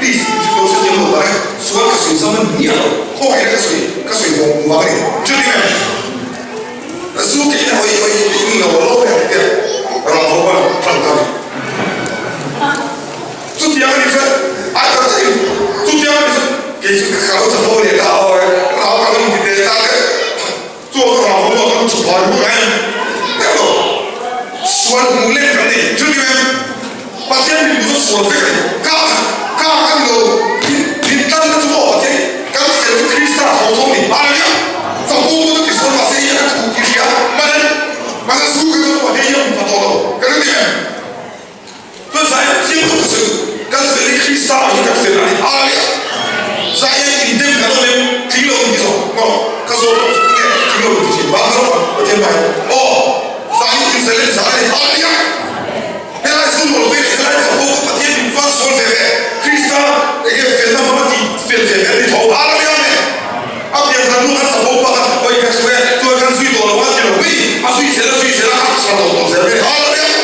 please lo hrethiam lo ta e sual ka sawi zam a ni miah lo khawngaih na ka sawi ka sawi vawng vang a ni chutiang em zu ke in hawi hawi in lo lo em te ram ho ban than ta ni. Chutiang a ni chuan a ta daih chutiang a ni chuan kei chu ka lo chapo leh ta aw e, rau ka lo inti leh ta te chu ka rau ho ka lo chhu phai hmur a em deuh lo sual hmuh lem kan nei chuti em Pathian min hmu chu sual vek a ni ka ka ka ni lo min tan na chu maw Pathian kan fel chu Krista tho tho ni Hallelujah chapo pawh chu tisual mahse hei a ka thu tih hria mahse mahse zu ka chu maw hei hi a hmu pha tawh lo ka lo ti em. Kan zai a thiang tawk chu kan fel hi Krista ah hi kan fel a ni. Hallelujah! Zai hian indem kan awm em? Tling lo in ti zawk maw? Ka zawt tawk chu tinge tling lo in ti thin? Bang ka lo Pathian mai. Aw! Zai hi in zalen zan a ni. Hallelujah! Helai chu nawl ve leh helai chapo ka Pathian min chuan sual ve ve. Krista enge felna hmanga ti fel ve ve a ni tho. Hallelujah! Amen! A pian thar hnu khan chapo pa khan awi ka hru e, chuan kan zui tawh lo a ti lo mai. A zui zel a zui zel a, a tha tawh tawh zel mai a ni. Hallelujah!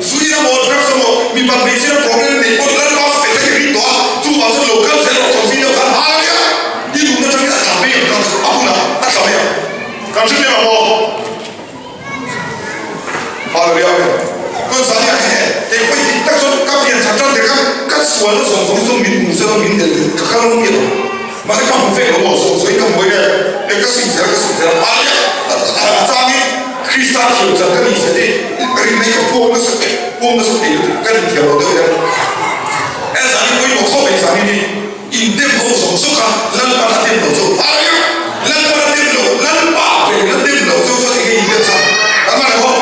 Zuina maw drugs emaw mipat hmeichhia problem nei pawh Lalpa fel hi ring tawh a, chuvang chuan lo kal zel rawh confi deuh khan hallelujah i duhna atangin a tla mai ang kha a hunah a tla mai ang kan hre miah maw hallelujah amen tun zan hian hei kei pawh hi dik tak chuan ka pian that tan der kha ka sual. Krista thiam chan ka nih zia te rinna hi ka puang nasa puang nasa thei lutuk ka inthiam lo deuh hian e zan hi pawimawh khawp mai zan hi ni indem ho zawng zawk a Lalpan a dem lo chu Hallelujah Lalpan a dem lo Lalpa ber a dem lo chu chuan enge indem sa kan hman ang aw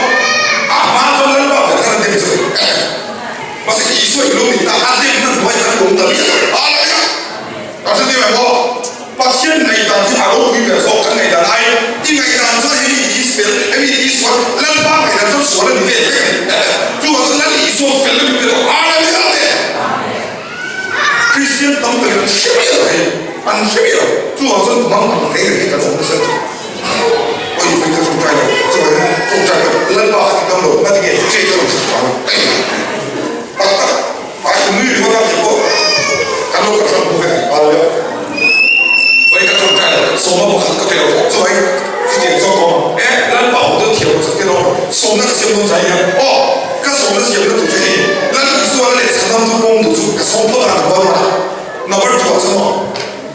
a hma chuan Lalpa ber khan a dem chu mahse Isua ilo ni ta a dem na hnuai kan awm ta miah lo Hallelujah kan hre tir ang aw. Pathian ngaihdan hi a ropui ber zawk kan ngaihdan ai. I ngaihdan chuan hemi i fel, hemi i sual, Lalpa ngaihdan chuan sual a ni ve vek a ni. Chuvang chuan Lal Isua fel a ni ve lo. Hallelujah le! Kristian tam takin an hre miah lo hei, an hre miah lo. Chuvang chuan mang ang reng reng hi kan awm nasa tawh. Aw i vawi ka tawngtai lo, chuvangin tawngtai lo, Lalpa kha ti dam lo, ngatinge che ka rawn hre chhuak ang. Tak tak. A nui ringawt a tih pawh kan lo kal hran bawk e. Hallelujah. Vai ka tawngtai lo, sawmna pakhat ka pe lo tawp chu vai chutiang chuan ka awm ang. E, Lalpa awm dawn thiam lo chak te lo awm. Sawmna ka siam dawn chai hian, aw, ka sawmna siamna tur chu hei, Lal Isua leh Chhandam chu pawm duh chu ka sawm phawt a, number one a. Number two ah chuan aw,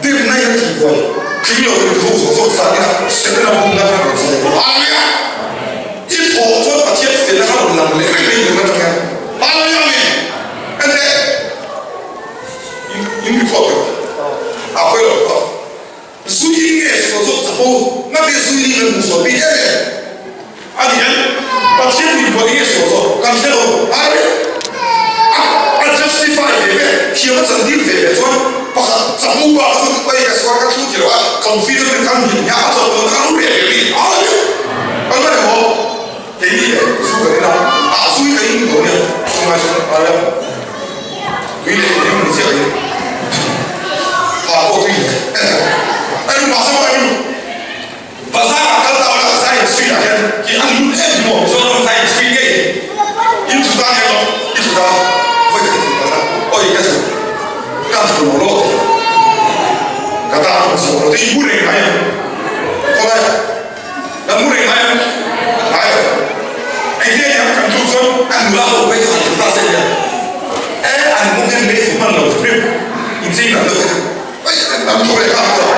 demna hian tih buai, tling lo in ho zawk zawk zan ina Setana bumna khan rawn sawi bawk. Hallelujah. I thawh chuan Pathian felna kha rawn lang leh reng mai nunna tang hian. Hallelujah Amen. Ente in in record tawh a pawi lo tawh. Zui nge sual zawk chapo na te zui ni kan hmu sual bik em em. A ni em? Pathian min buai nge sual zawk kan hre lo. Hallelujah. A a justify ve ve thiam a chan dil ve ve chuan pakhat chapo bak chu oi ka sual ka thu ti lo a confident in kan hlim hian a chawlh dawn kha a lo reh ve mi. Hallelujah. Kan la reng maw? Keini leh zu kan en a, ah zu hi ka in lo nia, chungai chu a rem. Tui leh in ni chiah in ha pawh tui leh a ru mahse maw a ru. Bazar ah kal ta ula Zion Street ah hian khi an lut em hi maw Mizoram Zion Street ngei in thu ta nia maw i thu ta vawi ka ti bazar awi ka zu ka thu lo lo ti ka ta ka zu lo ti i mu reng mai ang khawlai Kan mu reng ngai em? Ngai lo. Engtia hian kan duh chuan an nula ho phei chu han ti ta se hian e an mu hian lei fu hman lo hrim inchei nalh deuh te kha ai an tho leh nghal tawh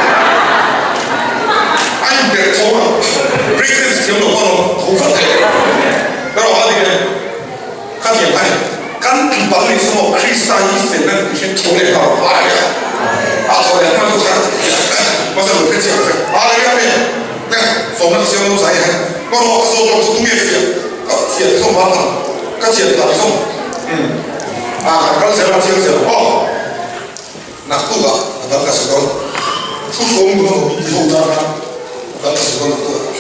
a in perh tho a break dance thiam lo pawh an tho vat thei erawh a dik em? Khatiang kha ni kan ti pal ni chu maw Krista hi fel na ti hrim tho leh nghal Hallelujah a tho leh hman chu kha hmasa lo hre chiang vek Hallelujah Amen Nge sawmna ka siam lo zai hian ka rawh ka zawt rawh chu tunge fiah ka fiah te zawng vang ka chian tak zawng umm ah kan kal zel a chiang zel aw naktuk ah a dang ka sawi dawn thu hrawm duh a awm in ti ho tan khan a dang ka sawi dawn naktuk ah.